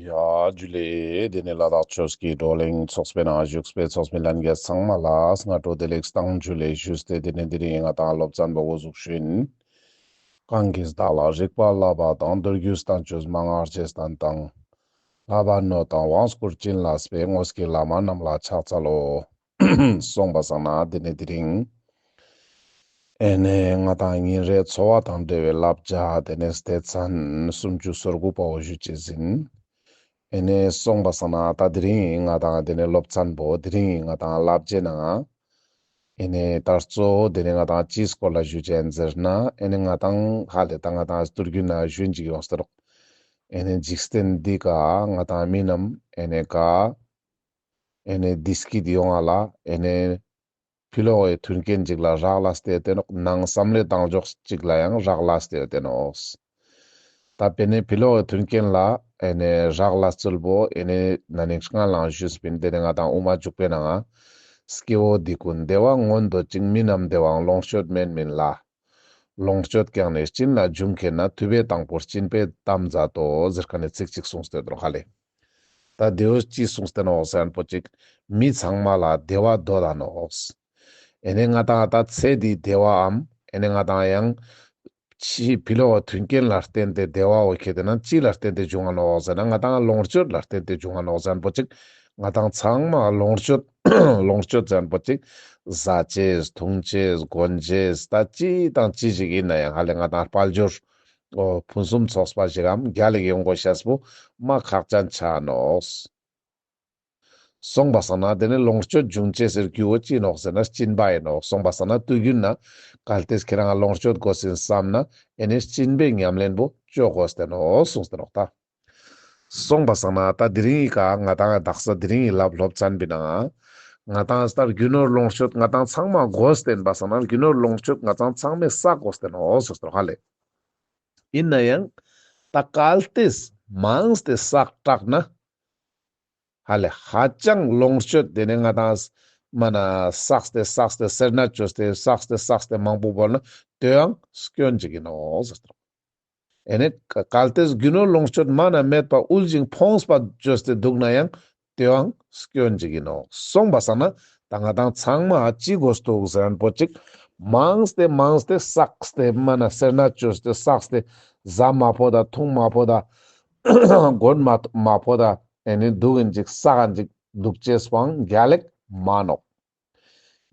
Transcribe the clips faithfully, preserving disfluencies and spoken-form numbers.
ཡ་ཇུ་ལེ། དེ་ནས་ལ་དྭགས་ཆོས་ཀྱི་བགྲོ་གླེང་ཚོགས་པའི་ནང་བཞུགས་པའི་ཚོགས་མི་ལྷན་རྒྱས་ཚང་མ་ལ་སྔ་དྲོ་བདེ་ལེགས་དང་ཇུ་ལེ་ཞུས་ཏེ། དེ་ནས་དེ་རིང་ང་དང་སློབ་ཚན་པོ་འགོ་འཛུགས་ཞུ་ཡིན། གང་གིས་བདག་ལ་རིག་པ་བསླབ་པ་དང་། མདོ་རྒྱུད་བསྟན་བཅོས་མན་ངག་རྗེས་བསྟན་དང་། བསླབ་པ་ནོད་དང་དབང་བསྐུར་བྱིན་བརླབས་པའི། དངོས་ཀྱི་བླ་མ་རྣམས་ལ་ཕྱག་འཚལ་ལོ། སོང་པ་སང་ན་དེ་ནས་དེ་རིང་ཨེ་ནས་ང་དང་ཉིན་རེའི་འཚོ་བ་དང་འབྲེལ་བའི་བསླབ་བྱ་དེ་ནས་སྡེ་ཚན་སུམ་ཅུ་སོ་དགུ་པ་བོ་ཞུ་ཅེས་ཡིན། ཨེ་ནས་སོང་པ་སང་ན་ད་དེ་རིང་ང་དང་དེ་ནས་སློབ་ཚན་པོ་དེ་རིང་ང་དང་བསླབ་བྱའི་ནང་ཨེ་ནས་ད་གཙོ་བོ་དེ་ནས་ང་དང་ཅིའི་སྐོར་ལ་ཞུ་ཅེས་ཡིན་ཟེར་ན། ཨེ་ནས་ང་དང་ཧ་ལེ་ད་ང་དང་སྟོད་རྒྱུན་ན་ཞུན་ཅིག་ཡོང་སྟེ་རོགས། ཨེ་ནས་འཇིག་རྟེན་འདི་ཀ་ང་དང་མི་རྣམས་ཨེ་ནས་ཀ་ཨེ་ནས་བདེ་སྐྱིད་ཡོང་བ་ལ་ཨེ་ནས་ཕྱི་ལོགས་ཀྱི་མཐུན་རྐྱེན་ཅིག་ལ་རག་ལས་ཏེ་ཡོད་དེ་ནོག། ནང་བསམ་བློའི་གདེང་འཇོག་ཅིག་ལ་ཡང་རག་ལས་ཏེ་ཡོད་དེ་ནོག། ད་དཔེར་ན་ཕྱི་ལོགས་ཀྱི་མཐུན་རྐྱེན་ལ་ཨེ་ནས་རག་ལས་ཚུལ་པོ་ཨེ་ནས་ན་ནིང་སྔ་ལང་ཞུས་པིན། དེ་ནས་ང་དང་དབུ་མ་འཇུག་པའི་ནང་ང་། སྐྱེ་བོ་འདི་ཀུན་བདེ་བ་མངོན་འདོད་ཅིང་། མི་རྣམས་བདེ་བའང་ལོངས་སྤྱོད་མེད་མིན་ལ། ལོངས་སྤྱོད་ཀྱང་ནི་སྦྱིན་ལ་འབྱུང་མཁྱེན་ན། ཐུབ་པས་དང་པོར་སྦྱིན་པའི་གཏམ་མཛད་དོ། ཟེར་ཁན་ནི་ཚིག་ཅིག་གསུངས་ཏེ་འདུག་ཧ་ལེ། ད་དེ་བོ་ཅི་གསུངས་ཏེ་ནོག་ཟེར་ན་པོ་ཅིག་མི་ཚང་མ་ལ་བདེ་བ་འདོད་ད་ནོག། ཨེ་ནས་ང་དང་ད་ཚེ་འདིའི་བདེ་བའམ་ཨེ་ནས་ང་དང་ཡང་ཕྱི་ཕྱི་ལོགས་མཐུན་རྐྱེན་ལ་བརྟེན་ཏེ་བདེ་བ་བོ་ཁྱེར་ཏེ་ན་ཅི་ལ་བརྟེན་ཏེ་འབྱུང་ང་ནོག་ཟེར་ན། ང་དང་ལོངས་སྤྱོད་ལ་བརྟེན་ཏེ་འབྱུང་ང་ནོག་ཟེར་ན་པོ་ཅིག་ང་དང་ཚང་མ་ལོངས་སྤྱོད་ལོངས་སྤྱོད་ཟེར་ན་པོ་ཅིག་ཟ་ཅེས་འཐུང་ཅེས་གོན་ཅེས་ད་ཅི་དང་ཅི་ཞིག་ཡིན་ན་ཡང་ཧ་ལེ་ང་དང་དཔལ་འབྱོར་འོ་ཕུན་སུམ་ཚོགས་པ་ཞིག་གམ་རྒྱལ་ལ་ཡོང་དགོས་ཤེས་པོ་མ་ཁག་ཅན་ཆ་ནོག། སོང་པ་སང་ན་དེ་ནས་ལོངས་སྤྱོད་འབྱུང་ཅེས་ཟེར་རྒྱུ་བོ་ཅི་ནོག་ཟེར་ན་སྦྱིན་པ་ཡིན་ནོག། སོང་པ་སང་ན་དུས་རྒྱུན་ན་གལ་ཏེ་ཁྱེད་རང་ལོངས་སྤྱོད་དགོས་ཟིན་བསམ་ན་ཨེ་ནས་སྦྱིན་པའི་ཉམས་ལེན་པོ་ཅོ་དགོས་ཏེ་ནོག་གསུངས་ཏེ་ནོག་ད། སོང་པ་སང་ན་ད་དེ་རིང་གི་ཀ་ང་དང་དག་ས་དེ་རིང་གི་ལབ་སློབ་ཚན་པོའི་ནང་ང་དང་ད་རྒྱུ་ནོར་ལོངས་སྤྱོད་ང་དང་ཚང་མ་དགོས་ཏེ་ཡིན་པ་སང་ན་རྒྱུ་ནོར་ལོངས་སྤྱོད་ང་དང་ཚང་མས་བསགས་དགོས་ཏེ་ནོག་གསུངས་ཏེ་ནོག་ཧ་ལེ། ཡིན་ན་ཡང་ད་གལ་ཏེ་མངས་ཏེ་བསགས་དྲགས་ན་ཧ་ལེ་ཧ་ཅང་ལོངས་སྤྱོད་དེ་ནས་ང་དང་མ་ན་བསགས་ཏེ་བསགས་ཏེ་སེར་སྣ་བཅོས་ཏེ་བསགས་ཏེ་བསགས་ཏེ་མང་པོ་བོར་ན་དེའང་སྐྱོན་ཅིག་ཡིན་ནོག་ཟེར་ཏེ། ཨེ་ནས་གལ་ཏེ་རྒྱུ་ནོར་ལོངས་སྤྱོད་མ་ན་མེད་པ་དབུལ་ཞིང་ཕོངས་པ་བཅོས་ཏེ་འདུག་ན་ཡང་དེའང་སྐྱོན་ཅིག་ཡིན་ནོག། སོང་པ་སང་ན་ད་ང་དང་ཚང་མ་ཅི་དགོས་འདུག་ཟེར་ན་པོ་ཅིག་མངས་ཏེ་མངས་ཏེ་བསགས་ཏེ་མ་ན་སེར་སྣ་བཅོས་ཏེ་བསགས་ཏེ་ཟ་མ་ཕོད་ད་འཐུང་མ་ཕོད་ད་གོན་མ་མ་ཕོད་ད་ཨེ་ནི་འདུག་ཨིན་ཅིག་བསགས་ཨིན་ཅིག་འདུག་ཅེས་པོའང་རྒྱལ་ལ་མ་ནོག།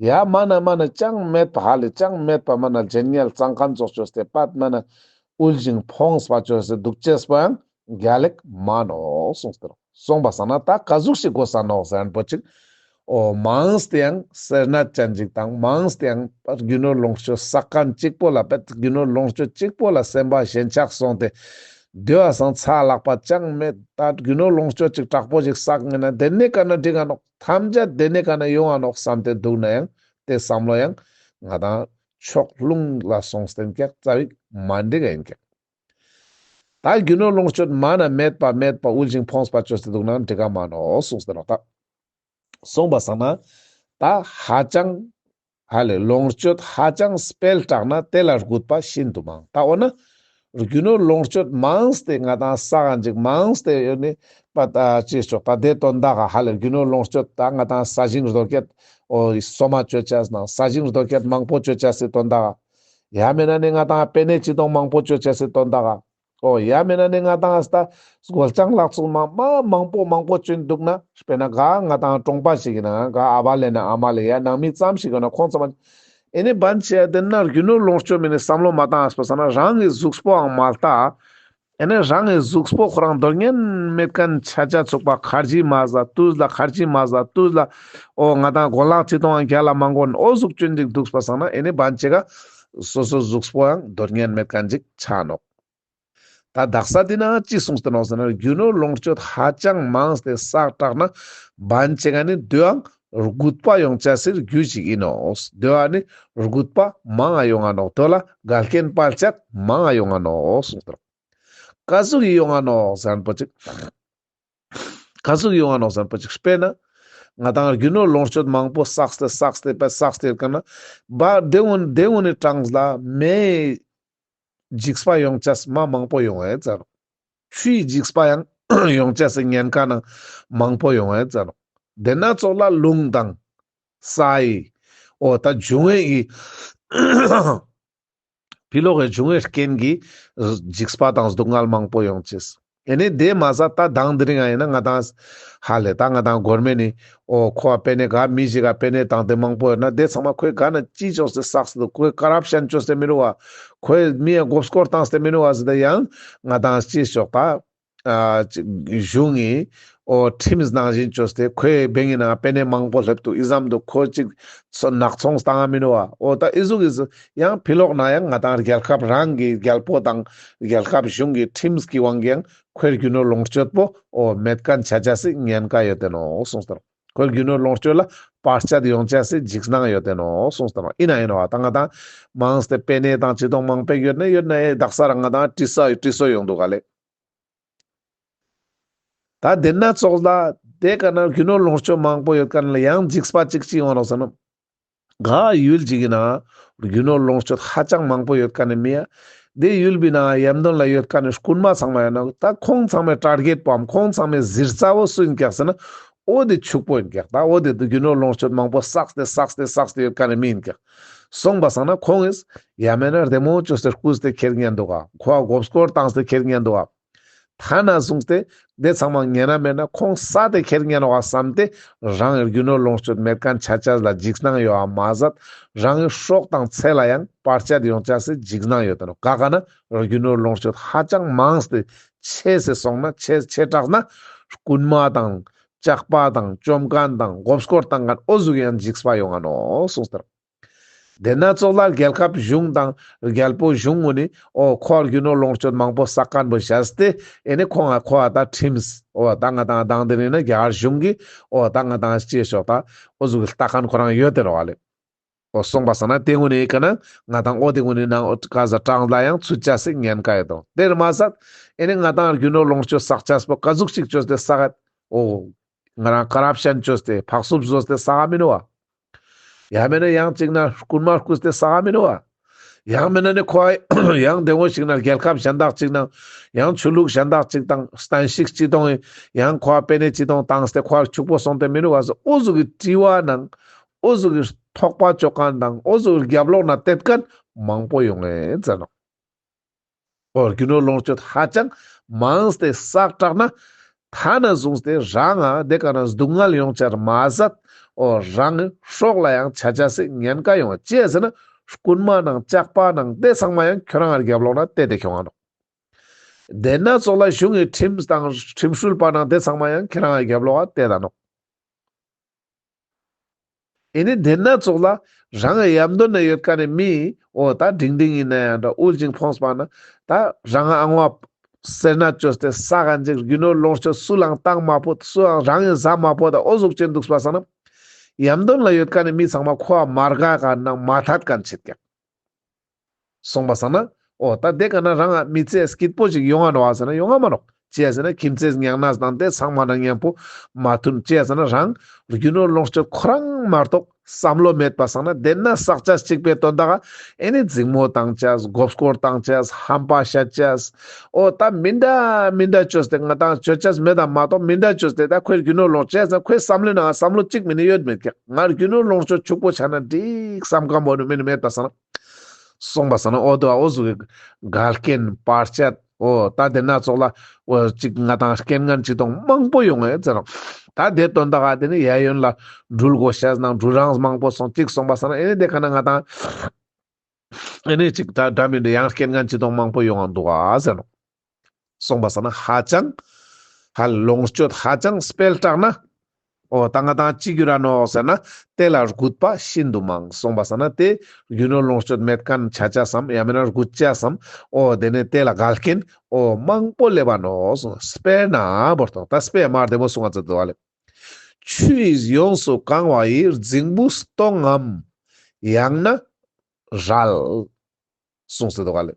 ཡ་མ་ན་མ་ན་ཅང་མེད་པ་ཧ་ལེ་ཅང་མེད་པ་མ་ན་ལྗན་ཉལ་གཙང་ཁང་ཙོགས་བཅོས་ཏེ་པད་མ་ན་དབུལ་ཞིང་ཕོངས་པ་བཅོས་ཏེ་འདུག་ཅེས་པོའང་རྒྱལ་ལ་མ་ནོག་གསུངས་ཏེ་ནོག། སོང་པ་སང་ན་ད་ག་ཟུག་ཞིག་དགོས་ས་ནོག་ཟེར་ན་པོ་ཅིག་འོ་མངས་ཏེ་ཡང་སེར་སྣ་ཅན་ཅིག་དང་མངས་ཏེ་ཡང་རྒྱུ་ནོར་ལོངས་སྤྱོད་བསགས་མཁན་གཅིག་པོ་ལ་པད་རྒྱུ་ནོར་ལོངས་སྤྱོད་གཅིག་པོ་ལ་སེམས་པ་ཞེན་ཆགས་སོང་སྟེ་དེ་བ་སང་ཚ་ལག་པ་ཅང་མེད། ད་རྒྱུ་ནོར་ལོངས་སྤྱོད་ཅིག་དྲག་པོ་ཞིག་བསགས་ངེ་ན་དེ་ནས་ག་ན་འགྲིག་ག་ནོག། ཐམས་ཅད་དེ་ནས་ག་ན་ཡོང་ང་ནོག་བསམ་སྟེ་འདུག་ན་ཡང་དེ་བསམ་བློ་ཡང་ང་དང་ཕྱོགས་ལྷུང་ལ་སོང་སྟེ་ཀྱག་རྩ་བིག་མ་འགྲིག་ག་ཨིན་ཀྱག། ད་རྒྱུ་ནོར་ལོངས་སྤྱོད་མ་ན་མེད་པ་མེད་པ་དབུལ་ཞིང་ཕོངས་པ་བཅོས་ཏེ་འདུག་ན་འགྲིག་ག་མ་ནོག་གསུངས་ཏེ་ནོག་ད། སོང་པ་སང་ན་ད་ཧ་ཅང་ཧ་ལེ་ལོངས་སྤྱོད་ཧ་ཅང་སྤེལ་དྲགས་ན་དེ་ལ་རྒུད་པ་ཤིན་ཏུ་མང་། ད་འོ་ན་རྒྱུ་ནོར་ལོངས་སྤྱོད་མངས་ཏེ་ང་དང་བསགས་ཨིན་ཅིག་མངས་ཏེ་ཡོད་ནི་པ་ད་ཅི་ཆོག་ད་དེ་དོན་དག་ག་ཧ་ལེ་རྒྱུ་ནོར་ལོངས་སྤྱོད་ད་ང་དང་ས་ཞིང་རྡོ་སྐྱེད་འོ་སོ་མ་བཅོ་ཅེས་ནང་ས་ཞིང་རྡོ་སྐྱེད་མང་པོ་བཅོ་ཅེས་སི་དོན་དག་ག་ཡ་མེད་ན་ནི་ང་དང་པེ་ནེ་ཅི་དོང་མང་པོ་བཅོ་ཅེས་སི་དོན་དག་ག་འོ་ཡ་མེད་ན་ནི་ང་དང་ཨ་སྟ་སྒོ་ལྕང་ལག་ཚུགས་མ་མ་མང་པོ་མང་པོ་བཅོས་འདུག་ན་དཔེར་ན་ག་ང་དང་གྲོང་པ་ཞིག་ཡིན་ན་ག་ཨ་བ་ལེ་ན་ཨ་མ་ལེ་ཡ་ནང་མི་ཙམ་ཞིག་ཡོད་ན་ཁོང་ཚང་མ་ཨེ་ནི་བན་ཆེ་ཡ་དེ་ན་རྒྱུ་ནོར་ལོངས་སྤྱོད་མེད་ནི་བསམ་བློ་མ་བཏང་ཨ་སྤ་ས་ན་རང་གི་གཟུགས་པོའང་མ་ལྟ། ཨེ་ནི་རང་གི་གཟུགས་པོ་ཁོ་རང་འདོར་ཉན་མེད་མཁན་ཆ་ཆ་ཚུགས་པ་ཁར་ཇི་མ་ཟ་དུས་ལ་ཁར་ཇི་མ་ཟ་དུས་ལ་འོ་ང་དང་གོ་ལག་ཅི་དོང་རྒྱ་ལ་མ་འགོན་འོ་ཟུག་བཅོས་འདུག་སྤ་ས་ན་ཨེ་ནི་བན་ཆེ་ག་སོ་སོ་གཟུགས་པོའང་འདོར་ཉན་མེད་མཁན་ཅིག་ཆ་ནོག། ད་དག་ས་དེ་ན་ཅི་གསུངས་ཏེ་ནོག་ཟེར་ན་རྒྱུ་ནོར་ལོངས་སྤྱོད་ཧ་ཅང་མངས་ཏེ་བསགས་དྲགས་ན་བན་ཆེ་ག་ནི་དེའང་རྒུད་པ་ཡོང་ཅེས་སི་རྒྱུ་ཞིག་ཡིན་ནོག། དེ་བ་ནི་རྒུད་པ་མང་ང་ཡོང་ང་ནོག། དེ་ལ་འགལ་རྐྱེན་བར་ཆད་མང་ང་ཡོང་ང་ནོག་གསུངས་ཏེ་ནོག། ག་ཟུག་གི་ཡོང་ང་ནོག་ཟེར་ན་པོ་ཅིག་ག་ཟུག་གི་ཡོང་ང་ནོག་ཟེར་ན་པོ་ཅིག་དཔེར་ན་ང་དང་རྒྱུ་ནོར་ལོངས་སྤྱོད་མང་པོ་བསགས་ཏེ་བསགས་ཏེ་པ་བསགས་ཏེ་ཡོད་མཁན་ན་བ་དེ་འུན་དེ་འུན་ནི་གྲངས་ལ་མེ་འཇིགས་པ་ཡོང་ཅེས་མ་མང་པོ་ཡོང་ངེ་ཟེར། ཆུའི་འཇིགས་པ་ཡང་ ཡོང་ཅེས་སི་ཉེན་ཁ་ནང་མང་པོ་ཡོང་ངེ་ཟེར་ནོག། དེ་ན་ཙོགས་ལ་རླུང་དང་ས་ཡི་འོ་ད་འབྱུང་བའི་གི་ཕི་ལོག་གི་འབྱུང་བའི་རྐྱེན་གྱིས་འཇིགས་པ་དང་སྡུག་བསྔལ་མང་པོ་ཡོང་ཅེས། ཨེ་ནི་དེ་མ་ཟད་ད་དང་དེ་རིང་ཡིན་ན་ང་དང་ཧ་ལས་ད་ང་དང་གོར་མེན་ནི་འོ་ཁོ་པེ་ནེ་ག་མི་ཞིག་ག་པེ་ནེ་བཏང་སྟེ་མང་པོ་ཡོད་ན་དེ་ཚང་མ་ཁོའི་ག་ན་ཅི་ཅོས་ཏེ་བསགས་ཏེ་འདུག། ཁོའི་ཀ་རབ་ཤན་ཅོས་ཏེ་མི་འདུག་བ། ཁོའི་མི་ཡ་མགོ་སྐོར་བཏང་སྟེ་མི་འདུག་བ་ཟེར་ཏེ་ཡང་ང་དང་ཅི་ཤོག་ད། ཨ་ཅིག་གཞུང་གི་འོ་ཁྲིམས་ནང་བཞིན་བཅོས་ཏེ་ཁོའི་བེང་གི་ནང་པེ་ནེ་མང་པོ་སླེབས་འདུག། ཨི་ཙམ་འདུག། ཁོ་ཅིག་ཚོ་ནག་ཚོང་བཏང་ང་མི་འདུག་བ། འོ་ད་ཨི་ཟུག་གི་ཡང་ཕི་ལོག་ན་ཡང་ང་དང་རྒྱལ་ཁབ་རང་གི་རྒྱལ་པོ་དང་རྒྱལ་ཁབ་གཞུང་གི་ཁྲིམས་ཀྱི་དབང་གིས་ཡང་ཁོའི་རྒྱུ་ནོར་ལོངས་སྤྱོད་པོ་འོ་མེད་མཁན་ཆ་ཅེས་སི་ཉེན་ཁ་ཡོད་དེ་ནོག་གསུངས་ཏེ། ཁོའི་རྒྱུ་ནོར་ལོངས་སྤྱོད་ལ་བར་ཆད་ཡོང་ཅེས་སི་འཇིགས་སྣང་ཡོད་དེ་ནོག་གསུངས་ཏེ། ཨིན་ན་ཨིན་ནོག་བ། ད་ང་དང་མང་སྟེ་པེ་ནེ་དང་ཅི་དང་མང་པོ་ཡོད་ན་ཡོད་ན་ཨེ་དག་ས་རང་ང་དང་དྲི་ས་དྲི་སོ་ཡོང་འདུག་ག་ལེ། ད་དེ་ན་ཙོགས་ལ་དེ་ཀ་ན་རྒྱུ་ནོར་ལོངས་སྤྱོད་མང་པོ་ཡོད་མཁན་ལ་ཡང་འཇིགས་པ་ཅིག་ཅི་ཡོང་རོགས་ཟེར་ན། ག་ཡུལ་ཅིག་གི་ནང་རྒྱུ་ནོར་ལོངས་སྤྱོད་ཧ་ཅང་མང་པོ་ཡོད་མཁན་ནི་མི་ཡ། དེ་ཡུལ་པའི་ནང་ཡམ་དོན་ལ་ཡོད་མཁན་ནི་རྐུན་མ་ཚང་མ་ཡོད་ན་ད་ཁོང་ཚང་མའི་ཊར་གེཊ་པོའམ་ཁོང་ཚང་མའི་གཟིར་རྩ་བོ་སུ་ཡིན་ཀྱག་ཟེར་ན། འོ་དེ་ཕྱུག་པོ་ཡིན་ཀྱག། ད་འོ་དེ་རྒྱུ་ནོར་ལོངས་སྤྱོད་མང་པོ་བསགས་ཏེ་བསགས་ཏེ་བསགས་ཏེ་ཡོད་མཁན་ནི་མི་ཡིན་ཀྱག། སོང་པ་སང་ན་ཁོང་ངིས་ཡ་མེད་ན་རྡེ་མོ་བཅོས་ཏེ་རྐུས་ཏེ་ཁྱེར་ཉན་འདུག་ག། ཁོ་མགོ་སྐོར་བཏང་སྟེ་ཁྱེར་ཉན་འདུག་ག། ཐ་ན་བཟུང་སྟེ་དེ་ཚང་མ་ཉན་ན་མེད་ན་ཁོང་ས་དེ་ཁྱེར་ཉན་བ་བསམ་སྟེ་རང་གི་རྒྱུ་ནོར་ལོངས་སྤྱོད་མེད་མཁན་ཆ་ཅེས་ལ་འཇིགས་སྣང་ཡོད་པ་མ་ཟད་རང་གི་སྲོག་དང་ཚེ་ལ་ཡང་བར་ཆད་ཡོང་ཅེས་སི་འཇིགས་སྣང་ཡོད་དེ་ནོག། ག་ག་ན་རྒྱུ་ནོར་ལོངས་སྤྱོད་ཧ་ཅང་མང་སྟེ་ཆེ་སེ་སོང་ན་ཆེ་ཆེ་དྲགས་ན་རྐུན་མ་དང་ཇག་པ་དང་བཅོམ་མཁན་དང་མགོ་སྐོར་བཏང་མཁན་འོ་ཟུག་ཡང་འཇིགས་པ་ཡོང་ང་ནོག་གསུངས་ཏེ། དེ་ན་ཙོགས་ལ་རྒྱལ་ཁབ་གཞུང་དང་རྒྱལ་པོ་གཞུང་ངོ་ནི་འོ་ཁོ་རྒྱུ་ནོར་ལོངས་སྤྱོད་མང་པོ་བསགས་མཁན་པོ་བྱས་ཏེ་ཨེ་ནི་ཁོང་ང་ཁོ་ད་ཁྲིམས་འོ་ད་ང་དང་དང་དེ་ནི་ན་རྒྱ་གར་གཞུང་གི་འོ་ད་ང་དང་ཅི་ཤོག་ད་འོ་ཟུག་གི་ལྟ་མཁན་ཁོ་རང་ཡོད་དེ་རོགས་ལེ། འོ་སོང་པ་སང་ན་དེ་ངོ་ནི་ཀ་ན་ང་དང་འོ་དེ་ངོ་ནི་ནང་འོ་ཀ་ཟ་གྲངས་ལ་ཡང་ཚུད་ཅེས་སི་ཉེན་ཁ་ཡོད་དོ། དེར་མ་ཟད་ཨེ་ནི་ང་དང་རྒྱུ་ནོར་ལོངས་སྤྱོད་བསགས་ཅེས་པོ་ག་ཟུག་ཅིག་བཅོས་ཏེ་བསགས་ཡོད། འོ་ང་རང་ཀ་རབ་ཤན་བཅོས་ཏེ་ཕག་སུབ་བཟོས་ཏེ་བསགས་མི་ནུག་བ། ཡང་མེད་ན་ཡང་ཅིག་ན་རྐུན་མ་རྐུས་ཏེ་བསགས་མི་ནུག་བ། ཡང་མེད་ན་ནི་ཁོ་ཡང་དེ་ངོ་ཞིག་ན་རྒྱལ་ཁབ་གཞན་དག་ཅིག་ནང་ཡང་ཆོས་ལུགས་གཞན་དག་ཅིག་དང་བསྟན་བཤིག་ཅི་དང་ཡང་ཁོ་པེ་ནེ་ཅི་དང་བཏང་སྟེ་ཁོ་ཕྱུག་པོ་སོང་སྟེ་མི་ནུག་བ་ཟེར་འོ་ཟུག་གི་དྲི་བ་ནང་འོ་ཟུག་གི་དོགས་པ་བཅོ་མཁན་དང་འོ་ཟུག་གི་རྒྱབ་ལོགས་ན་དེད་མཁན་མང་པོ་ཡོང་ངེ་ཟེར་ནོག། འོ་རྒྱུ་ནོར་ལོངས་སྤྱོད་ཧ་ཅང་མང་སྟེ་བསགས་དྲགས་ན་ཐ་ན་བཟུང་སྟེ་རང་ང་དེ་ཀ་ན་སྡུག་བསྔལ་ཡོང་ཅེས་མ་ཟད་འོ་རང་གི་སྲོག་ལ་ཡང་ཆ་ཅེས་སི་ཉེན་ཁ་ཡོང་བ་ཅི་ཡ་ཟེར་ན་རྐུན་མ་ནང་ཇག་པ་ནང་དེ་ཚང་མ་ཡང་ཁྱོད་རང་ང་རྒྱབ་ལོགས་ན་དེད་དེ་ཁྱོང་ང་ནོག། དེ་ན་ཙོགས་ལ་གཞུང་གི་ཁྲིམས་དང་ཁྲིམས་སྲོལ་པ་ནང་དེ་ཚང་མ་ཡང་ཁྱོད་རང་ང་རྒྱབ་ལོགས་ན་དེད་ད་ནོག། ཨེ་ནི་དེ་ན་ཙོགས་ལ་རང་གི་ཡམ་དོན་ན་ཡོད་མཁན་ནི་མི་འོ་ད་འབྲིང་འབྲིང་ཡིན་ན་ཡང་འདྲ་དབུལ་ཞིང་ཕོངས་པ་ན་ད་རང་ང་ཨང་བ་སེར་སྣ་བཅོས་ཏེ་བསགས་མཁན་ཅིག་རྒྱུ་ནོར་ལོངས་སྤྱོད་སུ་ལའང་བཏང་མ་ཕོད་སུའང་རང་གི་ཟ་མ་ཕོད་ད་འོ་ཟུག་ཅན་འདུག་པ་སང་ན་ཡམ་དོན་ལ་ཡོད་མཁན་ནི་མི་ཚང་མ་ཁོ་མ་དགའ་མཁན་ནང་མ་ཐད་མཁན་ཆེད་ཀྱག། སོང་པ་སང་ན། འོ་ད་དེ་ཀ་ན་རང་ང་མི་ཚེ་སྐྱིད་པོ་ཞིག་ཡོང་ང་ནོག་ཟེར་ན་ཡོང་ང་མ་ནོག། ཅི་ཡ་ཟེར་ན་ཁྱིམ་མཚེས་ཉང་ནས་དང་དེ་ཚང་མ་ན་མཉམ་པོ་མ་མཐུན། ཅི་ཡ་ཟེར་ན་རང་རྒྱུ་ནོར་ལོངས་སྤྱོད་ཁོ་རང་མ་གཏོགས་བསམ་བློ་མེད་པ་སང་ན་དེ་ན་བསགས་ཅེས་གཅིག་པའི་དོན་དག་ཨེ་ནི་འཛིང་མོ་བཏང་ཅེས་མགོ་སྐོར་བཏང་ཅེས་ཧམ་པ་བཤད་ཅེས་འོ་ད་མི་འདྲ་མི་འདྲ་བཅོས་ཏེ་ང་དང་བཅོ་ཅེས་མེད་དམ་མ་གཏོགས་མི་འདྲ་བཅོས་ཏེ་ད་ཁོའི་རྒྱུ་ནོར་ལོངས་ཅི་ཡ་ཟེར་ན་ཁོའི་བསམ་བློའི་ནང་བསམ་བློ་གཅིག་མིན་ནི་ཡོད་མེད་ཀྱག། ང་རྒྱུ་ནོར་ལོངས་སྤྱོད་ཕྱུག་པོ་ཆགས་ན་འགྲིག་བསམ་མཁན་པོ་ནི་མིན་མེད་པ་སང་ན། སོང་པ་སང་ན་འོ་དོ་འོ་ཟུག་གི་འགལ་རྐྱེན་བར་ཆད་འོ་ད་དེ་ན་ཙོགས་ལ་འོ་ཅིག་ང་དང་རྐྱེན་ངན་ཅི་དང་མང་པོ་ཡོང་ངེ་ཟེར་ནོག། ད་དེ་དོན་དག་ག་དེ་ནི་ཡ་ཡོན་ལ་འགྲུལ་དགོས་ཤེས་ནང་འགྲུལ་རང་མང་པོ་སོང་ཅིག་སོང་པ་སང་ན་ཨེ་ནི་དེ་ཀ་ན་ང་དང་ཨེ་ནི་ཅིག་ད་འདྲ་མི་འདྲ་ཡང་རྐྱེན་ངན་ཅི་དང་མང་པོ་ཡོང་ང་འདུག་ག་ཟེར་ནོག། སོང་པ་སང་ན་ཧ་ཅང་ཧ་ལོངས་སྤྱོད་ཧ་ཅང་སྤེལ་དྲགས་ན། འོ་ད་ང་དང་ཅི་གྱུར་ར་ནོག་ཟེར་ན་དེ་ལ་རྒུད་པ་ཤིན་ཏུ་མང་། སོང་པ་སང་ན་དེ་རྒྱུ་ནོར་ལོངས་སྤྱོད་མེད་མཁན་ཆ་ཅེས་སམ་ཡང་མིན་ན་རྒུད་ཅེས་སམ་འོ་དེ་ནི་དེ་ལ་འགལ་རྐྱེན་འོ་མང་པོ་སླེབས་པ་ནོག། དཔེར་ན་བོར་ཏོ་ད་དཔེ་མ་བདེ་མོ་གསུང་ང་ཙི་དོ་ཨ་ལེ། ཆུ་ཡིས་ཡོངས་སུ་གང་བ་ཡི། རྫིང་བུ་སྟོང་ངམ་ཡང་ན་རལ། གསུངས་ཏེ་འདུག་ག་ལེ།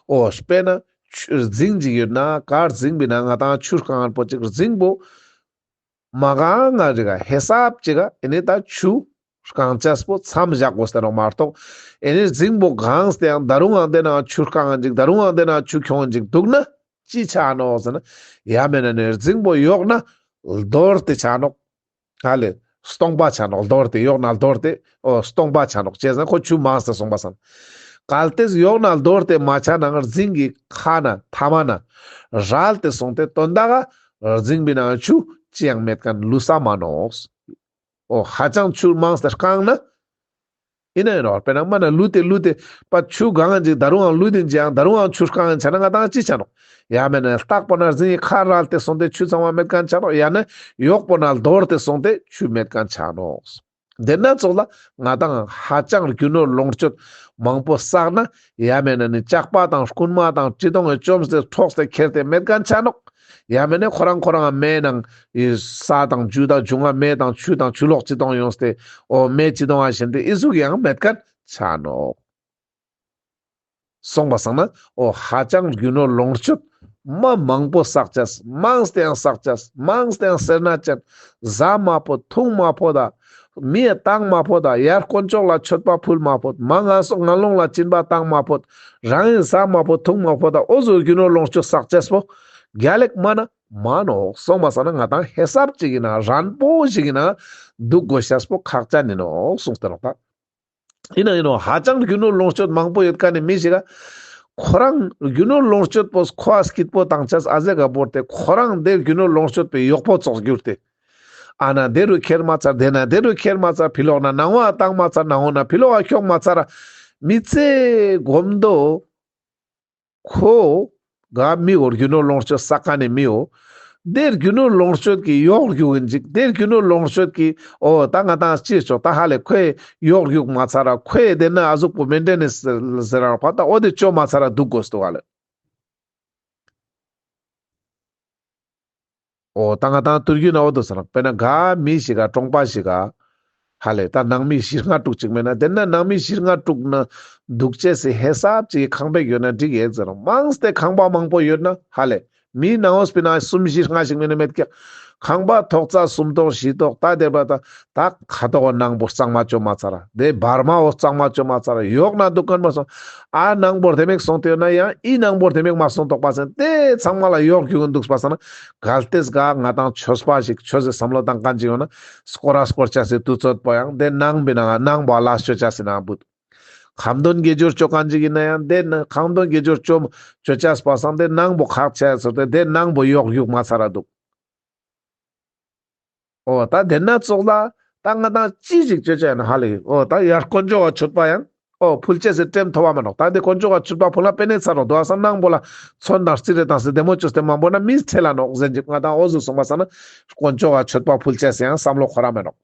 འོ་དཔེར་ན་ཆུ་རྫིང་ཅིག་ཡོད་ན་ག་རྫིང་པོའི་ནང་ང་དང་ཆུ་བཀང་པོ་ཅིག་རྫིང་པོ་མ་གང་ང་རིག་ག་ཧེ་སབ་ཅིག་ག་ཨེ་ནི་ད་ཆུ་བཀང་ཅེས་པོ་མཚམས་བཞག་དགོས་ཏེ་ནོག་མ་གཏོགས་ཨེ་ནི་རྫིང་པོ་གངས་ཏེ་ཡང་ད་རུང་ཡང་དེ་ནང་ཆུ་བཀང་ཅིག་ད་རུང་ཡང་དེ་ནང་ཆུ་ཁྱོང་ཅིག་འདུག་ན། ཅི་ཆ་ནོག་ཟེར་ན། ཡ་མེད་ན་ནི་རྫིང་བོ་གཡོགས་ན་རྡོར་ཏེ་ཆ་ནོག། ཧ་ལེ། སྟོང་པ་ཆ་ནོག། རྡོར་ཏེ་གཡོགས་ན་རྡོར་ཏེ་ཨོ་སྟོང་པ་ཆ་ནོག། ཅི་ཟེར་ན་ཁོ་ཆུ་མངས་ཏེ་སོང་པ་སང་། གལ་ཏེ་གཡོགས་ན་རྡོར་ཏེ་མ་ཆ་ནའང་རྫིང་གི་ཁ་ན་མཐའ་མ་ན་རལ་ཏེ་སོང་སྟེ་དོན་དག་ག་རྫིང་བི་ནང་ཆུ་ཅི་ཡང་མེད་ཁན་ལུས་ས་མ་ནོག། ཨོ་ཧ་ཅང་ཆུ་མངས་ཏེ་རྐང་ན། ཨིན་ན་ཨིན་ནོག། དཔེར་ན་མ་ན་ལུད་དེ་ལུད་དེ་པ་ཆུ་གང་ཅིག་ད་རུང་ཡང་ལུད་དེ་ཅི་ཡང་ད་རུང་ཡང་ཆུ་རྐང་ཡང་ཆ་ན་ང་ཏང་ཅི་ཆ་ནོག། ཡ་མེད་ན་ལྟག་པོ་ན་རྫིང་གི་ཁ་རལ་ཏེ་སོང་སྟེ་ཆུ་ཚང་མ་མེད་ཁན་ཆ་ནོག། ཡ་ན་གཡོགས་པོ་ན་རྡོར་ཏེ་སོང་སྟེ་ཆུ་མེད་ཁན་ཆ་ནོག། དེ་ན་ཙོགས་ལ་ང་ཏང་ཧ་ཅང་རྒྱུ་ནོར་ལོངས་སྤྱོད་མང་པོ་བསགས་ན་ཡ་མེད་ན་ནི་ཇག་པ་དང་རྐུན་མ་དང་གྲི་མདུང་གི་བཅོམ་སྟེ་འཕྲོགས་ཏེ་ཁྱེར་ཏེ་མེད་ཁན་ཆ་ནོག། ཡ་མེད་ན་ཁོ་རང་ཁོ་རང་མེ་ནང་ས་དང་རྒྱུ་དང་འབྱུང་བ་མེ་དང་ཆུ་དང་ཆུ་ལོག་ཅི་དང་ཡོངས་ཏེ་ཨོ་མེ་ཅི་དང་ཨ་ཞེན་ཏེ་ཨི་ཟུག་ཡང་མེད་ཁན་ཆ་ནོག། སོང་པ་སང་ན་ཨོ་ཧ་ཅང་རྒྱུ་ནོར་ལོངས་སྤྱོད་མ་མང་པོ་བསགས་ཅེས། མངས་ཏེ་ཡང་བསགས་ཅེས། མངས་ཏེ་ཡང་སེར་སྣ་ཅན། ཟ་མ་ཕོད། འཐུང་མ་ཕོད་ད། མི་ཡ་བཏང་མ་ཕོད་ད། ཡར་དཀོན་མཆོག་ལ་མཆོད་པ་ཕུལ་མ་ཕོད། མ་ངན་སོང་ངན་སློང་ལ་སྦྱིན་པ་བཏང་མ་ཕོད། རང་ཡིན་ཟ་མ་ཕོད། འཐུང་མ་ཕོད་ད། ཨོ་ཟུག་རྒྱུ་ནོར་ལོངས་སྤྱོད་བསགས་ཅེས་པོ་རྒྱལ་ལེགས་མ་ན་མ་ནོག། སོང་པ་སང་ན་ང་ཏང་ཧེ་སབ་ཅིག་ཡིན་ན་རན་པོ་ཞིག་ཡིན་ན་འདུག་དགོས་ཤེས་པོ་ཁག་ཅན་ཡིན་ནོག་གསུངས་ཏེ་ནོག་ད། ཡིན་ན་ཡིན་ནོག། ཧ་ཅང་རྒྱུ་ནོར་ལོངས་སྤྱོད་མང་པོ་ཡོད་ཁན་ནི་མི་ཞིག་ག་ཁོ་རང་རྒྱུ་ནོར་ལོངས་སྤྱོད་པོ་ཁོ་ཨ་སྐྱིད་པོ་བཏང་ཅེས་ཨ་ཟེ་ག་བོར་ཏེ་ཁོ་རང་དེ་རྒྱུ་ནོར་ལོངས་སྤྱོད་པའི་གཡོག་པོ་ཙོགས་གྱུར་ཏེ། ཨ་ན་དེ་རུ་ཁྱེར་མ་ཚར། དེ་ན་དེ་རུ་ཁྱེར་མ་ཚར། ཕི་ལོག་ན་ནང་བ་བཏང་མ་ཚར། ནང་བ་ན་ཕི་ལོག་ག་ཁྱོག་མ་ཚར། མི་ཚེ་གོམ་དོ། ཁོ་ག་མི་འོ་རྒྱུ་ནོར་ལོངས་སྤྱོད་བསགས་ཁན་ནི་མི་འོ། དེ་རྒྱུ་ནོར་ལོངས་སྤྱོད་ཀྱི་གཡོག་རྒྱུག་ཡིན་ཅིག། དེ་རྒྱུ་ནོར་ལོངས་སྤྱོད་ཀྱི་ཨོ་ད་ང་ཏང་ཅི་ཆོག་ད་ཧ་ལེ་ཁོའི་གཡོག་རྒྱུག་མ་ཚར་ར་ཁོའི་དེ་ན་ཨ་ཟུག་པོ་མེན་ཏེ་ནེ་ཟེར་ར་པ་ད་ཨོ་དེ་ཅོ་མ་ཚར་ར་འདུག་དགོས་འདུག་ཧ་ལེ། ཨོ་ད་ང་ཏང་དུར་རྒྱུ་ན་ཨོ་དོ་ཟེར་ན་དཔེར་ན་ག་མི་ཞིག་ག་གྲོང་པ་ཞིག་ག་ཧ་ལེ་ད་ནང་མི་བཞི་ལྔ་དྲུག་ཅིག་མེད་ན་དེ་ན་ནང་མི་བཞི་ལྔ་དྲུག་ན་འདུག་ཅེས་སི་ཧེ་སབ་ཅིག་ཁང་པ་ཡོད་ན་འགྲིག་ཡེ་ཟེར་ར། མངས་ཏེ་ཁང་པ་མང་པོ་ཡོད་ན་ཧ་ལེ་མི་ནང་ངོས་པི་ན་གསུམ་བཞི་ལྔ་ཞིག་མེད་ན་མེད་ཀྱག། ཁང་པ་ཐོག་ཙ་གསུམ་ཐོག་བཞི་ཐོག་ད་དེ་པ་ད་ད་ཁ་ཐོག་ནང་པོ་གཙང་མ་ཅོ་མ་ཚར་ར། དེ་བར་མ་འོ་གཙང་མ་ཅོ་མ་ཚར་ར། ཡོག་ན་འདུག་ཁན་མ་སོང་། ཨ་ནང་པོ་དེ་མེག་སོང་སྟེ་ཡོད་ན་ཡང་ཨི་ནང་པོ་དེ་མེག་མ་སོང་དོག་པ་སེ་དེ་ཚང་མ་ལ་ཡོག་རྒྱུག་གིན་འདུག་པ་སང་ན་གལ་ཏེ་ག་ང་ཏང་ཆོས་པ་ཞིག་ཆོས་སི་བསམ་བློ་བཏང་ཁན་ཅིག་ཡོད་ན་སྐོར་ར་སྐོར་ཅེས་སི་དུས་ཚོད་པོ་ཡང་དེ་ནང་པི་ནང་ནང་པོ་ལ་ཅོ་ཅེས་སི་ནང་བུད། ཁ་འདོན་དགེ་སྦྱོར་ཅོ་ཁན་ཅིག་ཡིན་ན་ཡང་དེ་ན་ཁ་འདོན་དགེ་སྦྱོར་ཅོ་ཅོ་ཅེས་པ་སང་དེ་ནང་པོ་ཁག་ཆེ་ཟེར་ཏེ་དེ་ནང་པོ་ཡོག་རྒྱུག་མ་ཚར་ར་འདུག། ཨོ་ད་དེ་ན་ཙོགས་ལ་ད་ང་ཏང་ཅི་ཞིག་ཅོ་ཅེས་ཡིན་ན་ཧ་ལེ། ཨོ་ད་ཡར་དཀོན་མཆོག་ག་མཆོད་པ་ཡང་ཨོ་ཕུལ་ཅེས་སི་ཊེམ་ཐོབ་བ་མ་ནོག། ད་དེ་དཀོན་མཆོག་ག་མཆོད་པ་ཕུལ་ན་པེ་ནེ་ཚར་རོག་དོ་ཨ་སང་ནང་པོ་ལ་ཚོན་དང་རྩི་རེ་དང་སི་བདེ་མོ་ཅོས་ཏེ་མ་བོར་ན་མི་ཁྲེལ་ལ་ནོག་ཟེར་ཅིག། ང་ཏང་ཨོ་ཟུག་སོང་པ་སང་ན་དཀོན་མཆོག་ག་མཆོད་པ་ཕུལ་ཅེས་སི་ཡང་བསམ་བློ་འཁོར་ར་མེད་ནོག།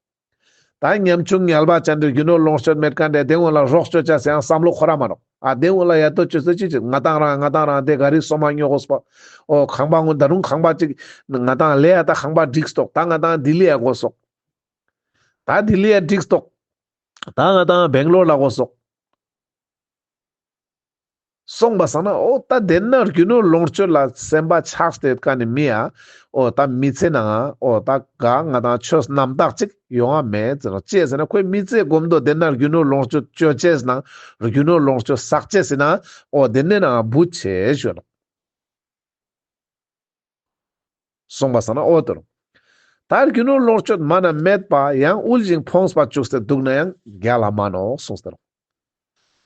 ད་ཉམ་ཆུང་ངལ་བ་ཅན་དེ་རྒྱུ་ནོར་ལོངས་སྤྱོད་མེད་ཁན་དེ་དེ་ངོ་ལ་རོགས་ཅོ་ཅེས་སི་ཡང་བསམ་བློ་འཁོར་ར་མ་ནོག། ཨ་དེ་ངོ་ལ་ཡ་ཏོ་ཅོས་ཏེ་ཅི་ཅི་ང་ཏང་རང་ང་ཏང་རང་དེ་ག་རི་སོ་མ་ཉོ་དགོས་པ། ཨོ་ཁང་པ་ངོ་ད་རུང་ཁང་པ་ཅིག་ང་ཏང་ལེ་ཡ་ད་ཁང་པ་འགྲིག་སྟོག། ད་ང་ཏང་ལྡི་ལི་ཡ་དགོས་སོག། ད་ལྡི་ལི་ཡ་འགྲིག་སྟོག། ད་ང་ཏང་བེང་ལོར་ལ་དགོས་སོག། སོང་པ་སང་ན་ཨོ་ད་དེ་ན་རྒྱུ་ནོར་ལོངས་སྤྱོད་ལ་སེམས་པ་ཆགས་ཏེ་ཡོད་ཁན་ནི་མི་ཡ་ཨོ་ད་མི་ཚེ་ནང་ཨོ་ད་ག་ང་ཏང་ཆོས་རྣམ་དག་ཅིག་ཡོང་བ་མེད་ཟེར་ནོག། ཅི་ཟེར་ན་ཁོའི་མི་ཚེ་གོམ་དོ་དེ་ན་རྒྱུ་ནོར་ལོངས་སྤྱོད་ཅོ་ཅེས་ནང་རྒྱུ་ནོར་ལོངས་སྤྱོད་བསགས་ཅེས་སི་ནང་ཨོ་དེ་ནེ་ནང་བུད་ཆེ་ཞུ་ནོག། སོང་པ་སང་ན་ཨོ་དོ་རུ། ད་རྒྱུ་ནོར་ལོངས་སྤྱོད་མ་ན་མེད་པ་ཡང་དབུལ་ཞིང་ཕོངས་པ་བཅུག་སྟེ་འདུག་ན་ཡང་རྒྱལ་ལ་མ་ནོག་གསུངས་ཏེ་རོ།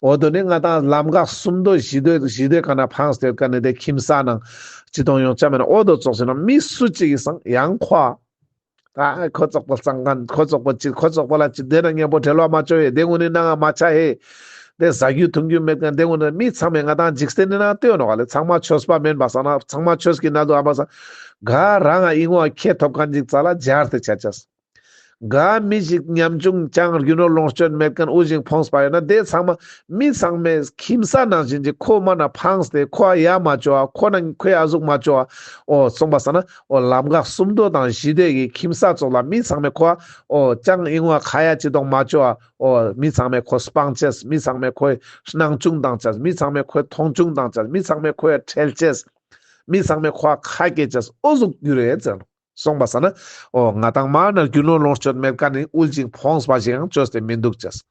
ཨོ་དོ་ནི་ང་ཏང་ལམ་འགག་གསུམ་མདོ་བཞི་མདོ་བཞི་མདོའི་ཀ་ན་ཕངས་ཏེ་ཡོད་ཁན་ནི་དེ་ཁྱིམ་ས་ནང་ཅི་དང་ཡོང་ཆ་མེད་ན་ཨོ་དོ་ཙོགས་ཟེར་ན་མི་སུ་ཅིག་གི་སང་ཡང་ཁོ་ཨ། ད་ཁོ་ཙོགས་པོ་གཙང་ཁན་ཁོ་ཙོགས་པོ་ཅི་ཁོ་ཙོགས་པོ་ལ་ཅི་དེ་ན་ཉམ་པོ་འབྲེལ་བ་མ་ཅོ་ཧེ། དེ་ངུ་ནི་ནང་ང་མ་ཆ་ཧེ། དེ་ཟ་རྒྱུ་འཐུང་རྒྱུ་མེད་ཁན་དེ་ངུ་ནི་མི་ཚང་མས་ང་ཏང་འཇིག་རྟེན་ནི་ནང་ལྟོས་ནོག་ལེ། ཚང་མ་ཆོས་པ་མེན་པ་སང་ན་ཚང་མ་ཆོས་ཀྱི་ནང་དུ་ཨ་པ་སང་ག་རང་ང་ཨིན་བ་ཁེ་ཐོབ་ཁན་ཅིག་ཙ་ལ་སྦྱར་ཏེ་ཆ་ཅེས། ག་མི་ཞིག་ཉམ་ཆུང་ཅང་རྒྱུ་ནོར་ལོངས་སྤྱོད་མེད་ཁན་དབུལ་ཞིང་ཕོངས་པ་ཡོད་ན་དེ་ཚང་མ་མི་ཚང་མས་ཁྱིམ་ས་ནང་བཞིན་གྱི་ཁོ་མ་ན་ཕངས་ཏེ་ཁོ་ཡ་མ་ཅོ་ཨ། ཁོ་ན་ཁོའི་ཨ་ཟུག་མ་ཅོ་ཨ། ཨོ་སོང་པ་སང་ན་ཨོ་ལམ་འགག་གསུམ་མདོ་དང་བཞི་མདོའི་ཁྱིམ་ས་ཙོགས་ལ་མི་ཚང་མས་ཁོ་ཨ་ཨོ་ཅང་ཨིན་བ་ཁ་ཡ་ཅི་དང་མ་ཅོ་ཨ། ཨོ་མི་ཚང་མས་ཁོ་སྤང་ཅེས། མི་ཚང་མས་ཁོའི་སྣང་ཆུང་བཏང་ཅེས། མི་ཚང་མས་ཁོའི་མཐོང་ཆུང་བཏང་ཅེས། མི་ཚང་མས་ཁོའི་ཁྲེལ་ཅེས། མི་ཚང་མས་ཁོ་ཁ་སྐྱེ་ཅེས་ཨོ་ཟུག་གྱུར་རེད་ཟེར། སོང་པ་སང་ན་འོ་ང་དང་མ་ན་རྒྱུ་ནོར་ལོངས་སྤྱོད་མེད་ཁན་ནི་དབུལ་ཞིང་ཕོངས་པ་ཞིག་ཡང་བཅོས་ཏེ་མི་འདུག་ཅེས།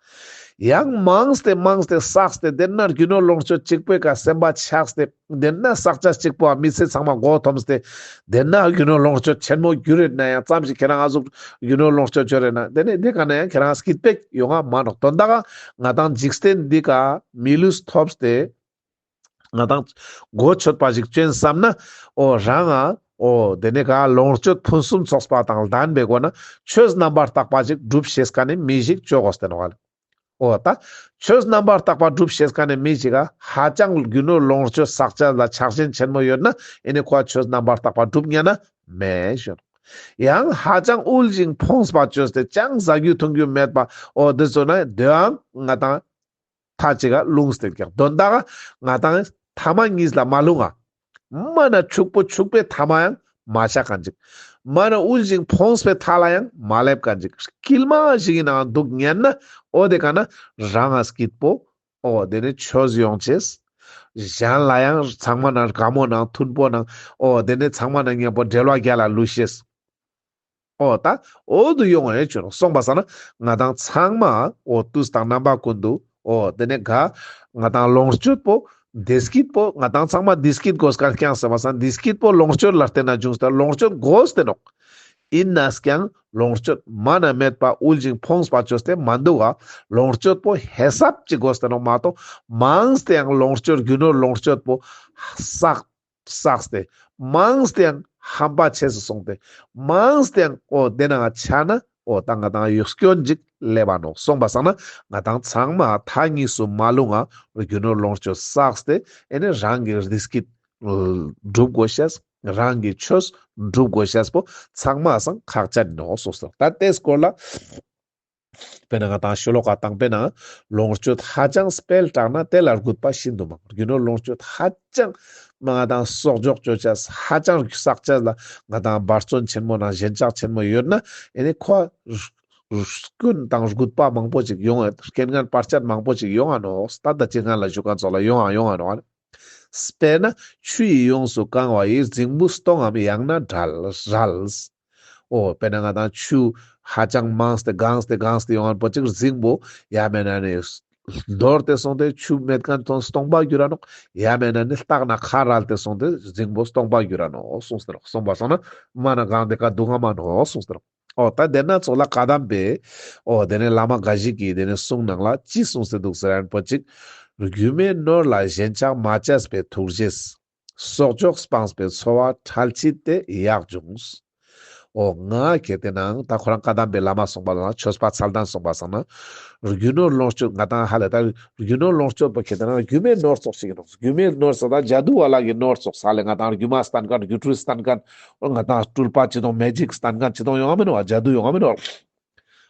ཡང་མངས་ཏེ་མངས་ཏེ་བསགས་ཏེ་དེ་ན་རྒྱུ་ནོར་ལོངས་སྤྱོད་གཅིག་པོའི་ཀ་སེམས་པ་ཆགས་ཏེ་དེ་ན་བསགས་ཅེས་གཅིག་པོ་མི་ཚེ་ཚང་མ་མགོ་འཐོམས་ཏེ་དེ་ན་རྒྱུ་ནོར་ལོངས་སྤྱོད་ཆེན་མོ་རྒྱུ་རེད་ན་ཡང་ཙམ་ཞིག་ཁྱེད་རང་ཨ་ཟུག་རྒྱུ་ནོར་ལོངས་སྤྱོད་བཅོས་རེད་ན་དེ་ནས་དེ་ག་ན་ཡང་ཁྱེད་རང་སྐྱིད་པོ་ཡོང་ང་མ་ནོག། དོན་དག་ང་དང་འཇིག་རྟེན་འདི་ཀ་མི་ལུས་ཐོབ་སྟེ་ང་དང་གོ་ཆོད་པ་ཞིག་བཅོན་བསམ་ན་འོ་རང་ང་འོ་དེ་ནས་ག་ལོངས་སྤྱོད་ཕུན་སུམ་ཚོགས་པ་དང་ལྡན་པའི་སྒོ་ན་ཆོས་རྣམ་པར་དག་པ་ཞིག་སྒྲུབ་ཤེས་ཁན་ནི་མི་ཞིག་བཅོ་དགོས་ཏེ་ནོག་ལེ། འོ་ད་ཆོས་རྣམ་པར་དག་པ་སྒྲུབ་ཤེས་ཁན་ནི་མི་ཞིག་ག་ཧ་ཅང་རྒྱུ་ནོར་ལོངས་སྤྱོད་བསགས་ཅེས་ལ་ཆགས་ཞེན་ཆེན་མོ་ཡོད་ན་ཨེ་ནི་ཁོ་ཆོས་རྣམ་པར་དག་པ་སྒྲུབ་ཉན་ན་མེད་ཞུ། ཡང་ཧ་ཅང་དབུལ་ཞིང་ཕོངས་པ་བཅོས་ཏེ་ཅང་ཟ་རྒྱུ་འཐུང་རྒྱུ་མེད་པ་འོ་དེ་ཚོ་ན་དེའང་ང་དང་མཐའ་གཅིག་ག་ལྷུང་སྟེ་ཀྱག། དོན་དག་ང་དང་ཐ་མ་གཉིས་ལ་མ་ལྷུང་ང་། མ་ན་ཕྱུག་པོ་ཕྱུག་པའི་ཐ་མ་ཡང་མ་ཆགས་ཁན་ཅིག། མ་ན་དབུལ་ཞིང་ཕོངས་པའི་མཐའ་ལ་ཡང་མ་སླེབས་ཁན་ཅིག། དཀྱིལ་མ་ཞིག་གི་ནང་འདུག་ཉན་ན་འོ་དེ་ཀ་ན་རང་ང་སྐྱིད་པོ་འོ་དེ་ནས་ཆོས་ཡོང་ཅེས། གཞན་ལ་ཡང་ཚང་མ་ན་དགའ་མོ་ནང་མཐུན་པོ་ནང་འོ་དེ་ནས་ཚང་མ་ན་མཉམ་པོ་འབྲེལ་བ་རྒྱལ་ལ་ལུས་ཤེས། འོ་ད་འོ་དུ་ཡོང་ངེ་ཅོ་ནོག། སོང་པ་སང་ན་ང་དང་ཚང་མ་འོ་དུས་དང་རྣམ་པ་ཀུན་ཏུ་འོ་དེ་ནས་ག་ང་དང་ལོངས་སྤྱོད་པོ་བདེ་སྐྱིད་པོ་ང་དང་ཚང་མ་བདེ་སྐྱིད་དགོས་ཀ་རྐྱང་སོང་པ་སང་ན་བདེ་སྐྱིད་པོ་ལོངས་སྤྱོད་ལ་བརྟེན་ན་འབྱུང་སྟེ་ལོངས་སྤྱོད་དགོས་ཏེ་ནོག། ཡིན་ནས་ཀྱང་ལོངས་སྤྱོད་མ་ན་མེད་པ་དབུལ་ཞིང་ཕོངས་པ་བཅོས་ཏེ་མ་འདུག་ག། ལོངས་སྤྱོད་པོ་ཧེ་སབ་ཅིག་དགོས་ཏེ་ནོག་མ་གཏོགས་མངས་ཏེ་ཡང་ལོངས་སྤྱོད་རྒྱུ་ནོར་ལོངས་སྤྱོད་པོ་བསགས་བསགས་ཏེ་མངས་ཏེ་ཡང་ཧམ་པ་ཆེ་སུ་སོང་སྟེ་མངས་ཏེ་ཡང་འོ་དེ་ན་ཆ་ན་འོ་ད་ང་དང་ཡུག་སྐྱོན་ཅིག་སླེབས་པ་ནོག། སོང་པ་སང་ན་ང་དང་ཚང་མ་མཐའ་གཉིས་སུ་མ་ལྷུང་ང་རྒྱུ་ནོར་ལོངས་སྤྱོད་བསགས་ཏེ་ཨེ་ནི་རང་གི་བདེ་སྐྱིད་སྒྲུབ་དགོས་ཤེས། རང་གི་ཆོས་སྒྲུབ་དགོས་ཤེས་པོ་ཚང་མ་སང་ཁག་ཅན་ནོག་སོང་སྟེ་ད་དེ་སྐོར་ལ། དཔེར་ན་ང་དང་ཤོ་ལོ་ཀ་དང་པོའི་ནང་ལོངས་སྤྱོད་ཧ་ཅང་སྤེལ་དྲགས་ན་དེ་ལ་རྒུད་པ་ཤིན་ཏུ་མང་། རྒྱུ་ནོར་ལོངས་སྤྱོད་ཧ་ཅང་མ་ང་དང་གསོག་འཇོག་བཅོ་ཅེས་ཧ་ཅང་བསགས་ཅེས་ལ་ང་དང་འབད་བརྩོན་ཆེན་མོ་ནང་ཞེན་ཆགས་ཆེན་མོ་ཡོད་ན་ཨེ་ནི་ཁོ་སྐྱོན་དང་རྒུད་པ་མང་པོ་ཅིག་ཡོང་ང་རྐྱེན་ངན་བར་ཆད་མང་པོ་ཅིག་ཡོང་ང་ནོག། ད་ད་ཅི་ང་ལ་ཞུ་ཁན་ཚོགས་ལ་ཡོང་ང་ཡོང་ང་ནོག། དཔེར་ན་ཆུ་ཡིས་ཡོངས་སུ་བཀང་བ་ཡིས། རྫིང་བུ་སྟོང་ངམ་ཡང་ན་བྲལ་བྲལ། འོ་དཔེར་ན་ང་དང་ཆུ་ཧ་ཅང་མངས་ཏེ་གངས་ཏེ་གངས་ཏེ་ཡོང་ངན་པོ་ཅིག་རྫིང་བུ་ཡང་མེད་ན་ནི་འདོར་ཏེ་སོང་སྟེ་ཆུ་མེད་ཁན་ཐོང་སྟོང་པ་གྱུར་ར་ནོག། ཡང་མེད་ན་ནི་ལྟག་ན་ཁ་རལ་ཏེ་སོང་སྟེ་རྫིང་བུ་སྟོང་པ་གྱུར་ར་ནོག་སོང་སྟེ་རོག། སོང་པ་སང་ན་མ་ན་གང་དེ་ཀ་འདུག་ང་མ་ནོག་སོང་སྟེ་རོག། འོ་ད་དེ་ན་ཚོགས་ལ་བཀའ་གདམས་པའི་འོ་དེ་ནས་བླ་མ་འགའ་ཞིག་གིས་དེ་ནས་གསུང་ནང་ལ་ཅི་གསུངས་ཏེ་འདུག་ཟེར་ན་པོ་ཅིག། རྒྱུ་མེད་ནོར་ལ་ཞེན་ཆགས་མ་བྱས་པའི་ཐུགས་རྗེས། གསོག་འཇོག་སྤངས་པའི་འཚོ་བ་འཕྲལ་ཕྱིན་ཏེ་ཡག་འབྱུང་། འོ་ང་གལ་ཏེ་ན་ད་ཁོ་རང་བཀའ་གདམས་པའི་བླ་མ་གསུངས་པ་ལ་ཆོས་པ་མཚན་ལྡན་གསུངས་པ་སང་ན་རྒྱུ་ནོར་ལོངས་སྤྱོད་ང་དང་ཧ་ལས་ད་རྒྱུ་ནོར་ལོངས་སྤྱོད་པོ་ཁྱེད་དེ་ན་རྒྱུ་མེད་ནོར་ཙོགས་ཤིག་ཡིན་ནོག། རྒྱུ་མེད་ནོར་ཙོགས་ད་ཇ་དུ་བ་ལ་གི་ནོར་ཙོགས་ས་ལས་ང་དང་རྒྱུ་མ་སྟན་མཁན་རྒྱུ་འཕྲུལ་སྟན་མཁན་ང་དང་སྤྲུལ་པ་ཅི་དང་མེ་ཇིག་སྟན་མཁན་ཅི་དང་ཡོང་ང་མིན་ནོག། ཇ་དུ་ཡོང་ང་མིན་ནོག།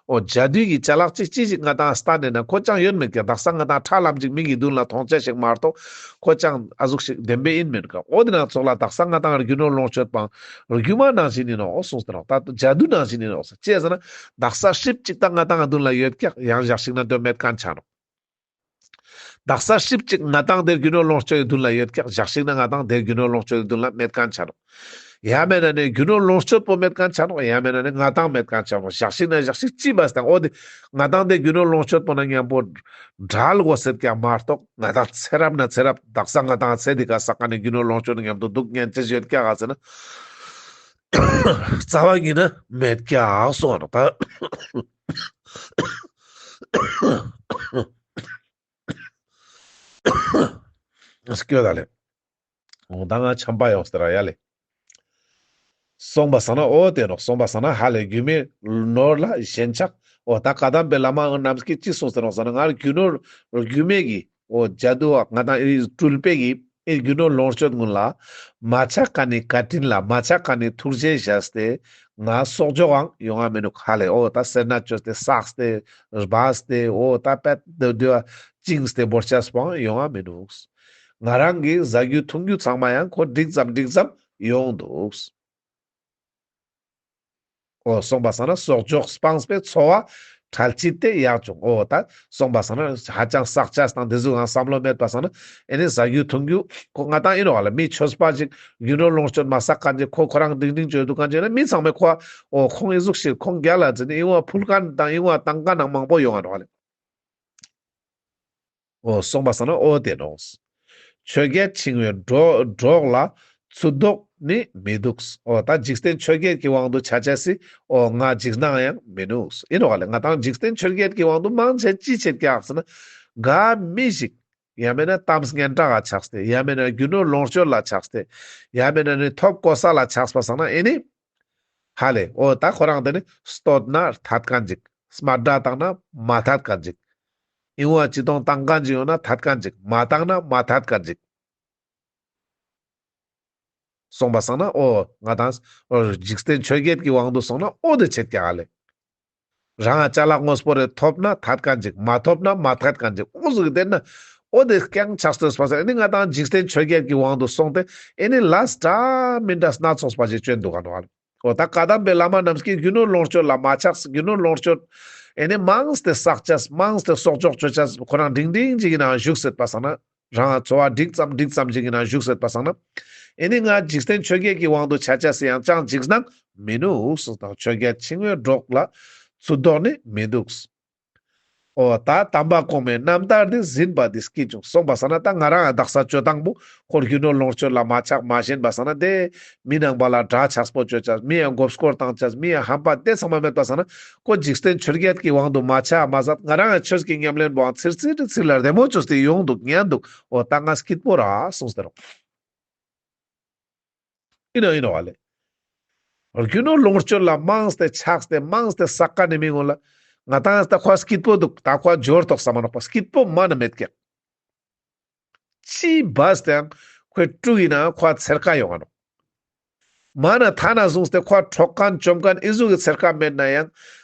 འོ་ཇ་དུ་གི་ཅ་ལག་ཅིག་ཅི་ཞིག་ང་དང་སྟན་ནས་ན་ཁོ་ཅང་ཡོད་མེད་ཀྱང་དག་ས་ང་དང་ཁྲ་ལམ་ཅིག་མིག་གི་མདུན་ལ་མཐོང་ཆ་ཞིག་མ་གཏོགས་ཁོ་ཅང་ཨ་ཟུག་ཞིག་བདེན་པའི་ཡིན་མིན་ཀ། འོ་དེ་ན་ཙོགས་ལ་དག་ས་ང་དང་རྒྱུ་ནོར་ལོངས་སྤྱོད་པའང་རྒྱུ་མ་ནང་བཞིན་ཡིན་ནོག་གསུངས་ཏེ་ནོག། ད་ཇ་དུ་ནང་བཞིན་ཡིན་ནོག་ཟེར་ཅི་ཟེར་ན་དག་ས་ཧྲིབ་ཅིག་ད་ང་དང་མདུན་ལ་ཡོད་ཀྱག་ཡང་ཞག་ཞིག་ན་དོན་མེད་མཁན་ཆ་ནོག། དག་ས་ཧྲིབ་ཅིག་ང་དང་དེ་རྒྱུ་ནོར་ལོངས་སྤྱོད་ཀྱི་མདུན་ལ་ཡོད་ཀྱག་ཞག་ཞིག་ན་ང་དང་དེ་རྒྱུ་ནོར་ལོངས་སྤྱོད་ཀྱི་མདུན་ལ་མེད་མཁན་ཆ་ནོག། ཡང་མེད་ན་ནི་རྒྱུ་ནོར་ལོངས་སྤྱོད་པོ་མེད་མཁན་ཆ་ནོག། ཡང་མེད་ན་ནི་ང་དང་མེད་མཁན་ཆ་ནོག། ཞག་ཞིག་ན་ཞག་ཞིག་ཅི་བས་དང་འོ་དེ་ང་དང་དེ་རྒྱུ་ནོར་ལོངས་སྤྱོད་པོ་ན་མཉམ་པོ་བྲལ་དགོས་ཟེར་ཀྱག་མ་གཏོགས་ང་དང་ཚེ་རབས་ན་ཚེ་རབས་དག་ས་ང་དང་ཚེ་འདི་ཀ་ས་ཀ་ནི་རྒྱུ་ནོར་ལོངས་སྤྱོད་ན་མཉམ་དུ་འདུག་ཉན་ཅེས་ཡོད་ཀྱག་ག་ཟེར་ན་རྩ་བ་ཉིད་ན་མེད་ཀྱག་གསུངས་ནོག། ད་སྐྱོ་ད་ལེ། འོ་ད་ང་ཆམ་པ་ཡོངས་ཏེ་ར་ཡ་ལེ། སོང་པ་སང་ན་འོ་དེ་ནོག། སོང་པ་སང་ན་ཧ་ལས་རྒྱུ་མེད་ནོར་ལ་ཞེན་ཆགས། འོ་ད་བཀའ་གདམས་པའི་བླ་མ་རྣམས་ཀྱིས་ཅི་གསུངས་ཏེ་ནོག་ཟེར་ན་ང་རྒྱུ་ནོར་རྒྱུ་མེད་ཀྱི་འོ་ཇ་དུ་བ་ང་དང་ཨི་སྤྲུལ་པའི་གི་ཨི་རྒྱུ་ནོར་ལོངས་སྤྱོད་ཀུན་ལ་མ་ཆགས་མཁན་ནི་བཀའ་དྲིན་ལ་མ་ཆགས་མཁན་ནི་ཐུགས་རྗེ་བཞག་སྟེ་ང་གསོག་འཇོག་ཨང་ཡོང་ང་མི་ནུག་ཧ་ལས། འོ་ད་སེར་སྣ་བཅོས་ཏེ་བསགས་ཏེ་སྦས་ཏེ་འོ་ད་པད་དེ་དེ་བ་བཅིངས་ཏེ་བོར་ཆས་པོའང་ཡོང་ང་མི་ནུག། ང་རང་གི་ཟ་རྒྱུ་འཐུང་རྒྱུ་ཚང་མ་ཡང་ཁོ་འགྲིག་ཙམ་འགྲིག་ཙམ་ཡོང་འདུག། འོ་སོང་པ་སང་ན་གསོག་འཇོག་སྤངས་པའི་འཚོ་བ་ ཁྲལ་ཅིག་དེ་ཡག་བྱུང་། འོ་ད་སོང་པ་སང་ན་ཧ་ཅང་བསགས་ཅེས་དང་དེ་ཟུག་ཡང་བསམ་བློ་མེད་པ་སང་ན་ཨེ་ནི་ཟ་རྒྱུ་འཐུང་རྒྱུ་ཁོ་ང་ཏང་ཨིན་ནོག་ལེ། མི་ཆོས་པ་ཅིག་རྒྱུ་ནོར་ལོངས་སྤྱོད་མ་བསགས་མཁན་ཅིག་ཁོ་ཁོ་རང་སྒྲིང་སྒྲིང་བཅོས་འདུག་མཁན་ཅིག་ན་མི་ཚང་མས་ཁོ་འོ་ཁོང་ཨི་ཟུག་ཞིག་ཁོང་རྒྱལ་ལ་ཟེར་ནས་ཨིན་བ་ཕུལ་མཁན་དང་ཨིན་བ་བཏང་མཁན་ནང་མང་པོ་ཡོང་ང་ནོག་ལེ། འོ་སོང་པ་སང་ན་འོ་དེ་ནོག། ཆོས་བརྒྱད་འཆིང་བའི་གྲོགས་གྲོགས་ལ་ཚུར་ལྡོག་ནི་མི་འདུག། འོ་ད་འཇིག་རྟེན་ཆོས་བརྒྱད་ཀྱི་དབང་དུ་ཆ་ཆ་སི་འོ་ང་འཇིགས་སྣང་ཡང་མི་ནུག། ཨིན་ནོག་ལེ། ང་ཏང་འཇིག་རྟེན་ཆོས་བརྒྱད་ཀྱི་དབང་དུ་མང་ཆེ་ཅི་བྱེད་ཀྱག་ཟེར་ན་ག་མི་ཞིག་ཡང་མེད་ན་གཏམ་སྙན་གྲགས་ལ་ཆགས་ཏེ་ཡང་མེད་ན་རྒྱུ་ནོར་ལོངས་སྤྱོད་ལ་ཆགས་ཏེ་ཡང་མེད་ན་ནི་ཐོབ་གོ་ས་ལ་ཆགས་པ་སང་ན་ཨེ་ནི་ཧ་ལེ། འོ་ད་ཁོ་རང་དེ་ནི་བསྟོད་ན་ཐད་མཁན་ཅིག། དམའ་དྲགས་བཏང་ན་མ་ཐད་མཁན་ཅིག། ཨིན་བ་ཅི་གཏོང་བཏང་མཁན་ཅིག་ཡོང་ན་ཐད་མཁན་ཅིག། མ་བཏང་ན་མ་ཐད་མཁན་ཅིག། སོང་པ་སང་ན་འོ་ང་ཏང་འོ་འཇིག་རྟེན་ཆོས་བརྒྱད་ཀྱི་དབང་དུ་སོང་ན་འོ་དེ་བྱེད་ཀྱག་ལེ། རང་ཅ་ལག་དངོས་པོ་རེ་ཐོབ་ན་ཐད་མཁན་ཅིག། མ་ཐོབ་ན་མ་ཐད་མཁན་ཅིག། འོ་ཟུག་དེ་ན་འོ་དེ་རྐྱང་ཆགས་སྟོན་པ་སང་ཨེ་ནི་ང་ཏང་འཇིག་རྟེན་ཆོས་བརྒྱད་ཀྱི་དབང་དུ་སོང་སྟེ་ཨེ་ནི་ལས་འདྲ་མི་འདྲ་སྣ་ཚོགས་པ་ཞིག་བཅོན་འདུག་ག་ནོག་ལེ། འོ་ད་བཀའ་གདམས་པའི་བླ་མ་རྣམས་ཀྱིས་རྒྱུ་ནོར་ལོངས་སྤྱོད་ལ་མ་ཆགས། རྒྱུ་ནོར་ལོངས་སྤྱོད་ཨེ་ནི་མངས་ཏེ་བསགས་ཅེས་མངས་ཏེ་གསོག་འཇོག་བཅོ་ཅེས་ཁོ་རང་སྒྲིང་སྒྲིང་ཅིག་གི་ནང་བཞུགས་སྲིད་པ་སང་ན་རང་འཚོ་བ་འགྲིག་ཙམ་འགྲིག་ཙམ་ཅིག་གི་ནང་བཞུགས་སྲིད་པ་སང་ན་ཨེ་ནི་ང་འཇིག་རྟེན་ཆོས་བརྒྱད་ཀྱི་དབང་དུ་ཆ་ཆ་སི་ཡང་ཅང་འཇིགས་སྣང་མི་ནུག་ཟེར་དང་། ཆོས་བརྒྱད་འཆིང་བའི་གྲོགས་ལ་ཚུར་ལྡོག་ནི་མི་འདུག། འོ་ད་དམ་པ་གོང་མའི་རྣམ་ཐར་འདི་ཟིན་པ་འདི་སྐྱིད་བྱུང་། སོང་པ་སང་ན་ད་ང་རང་ཡང་དག་ས་སྤྱོད་སྟངས་པོ་ཁོ་རྒྱུ་ནོར་ལོངས་སྤྱོད་ལ་མ་ཆགས་མ་ཞེན་པ་སང་ན་དེ་མི་ནང་པ་ལ་དགྲ་ཆགས་པོ་བཅོ་ཅེས། མི་ཡང་མགོ་སྐོར་བཏང་ཅེས། མི་ཡང་ཧམ་པ་དེ་ཚང་མ་མེད་པ་སང་ན་ཁོ་འཇིག་རྟེན་ཆོས་བརྒྱད་ཀྱི་དབང་དུ་མ་ཆ་མ་ཟད་ང་རང་ཡང་ཆོས་ཀྱི་ཉམས་ལེན་པོའང་ཚིར་ཚིར་ཚིར་ལ་རེ་མོ་བཅོས་ཏེ་ཡོང་འདུག་ཉན་འདུག། འོ་ད་ང་སྐྱིད་པོ་ར་གསུངས་ཏེ་རོགས། ཨིན་ནོག་ཨིན་ནོག་ལེ། རྒྱུ་ནོར་ལོངས་སྤྱོད་ལ་མངས་ཏེ་ཆགས་ཏེ་མངས་ཏེ་བསགས་མཁན་ནི་མི་ངོ་ལ་ང་ཏང་ད་ཁོ་སྐྱིད་པོ་འདུག། ད་ཁོ་འབྱོར་ཐོག་ས་མ་ནོག་པ། སྐྱིད་པོ་མ་ན་མེད་ཀྱག། ཅི་བས་ཏེ་ཡང་ཁོའི་ཕྲུ་གུ་ན་ཁོ་ཚེར་ཁ་ཡོང་ང་ནོག། མ་ན་ཐ་ན་བཟུང་སྟེ་ཁོ་འཕྲོག་མཁན་བཅོམ་མཁན་ཨི་ཟུག་གི་ཚེར་ཁ་མེད་ན་ཡང་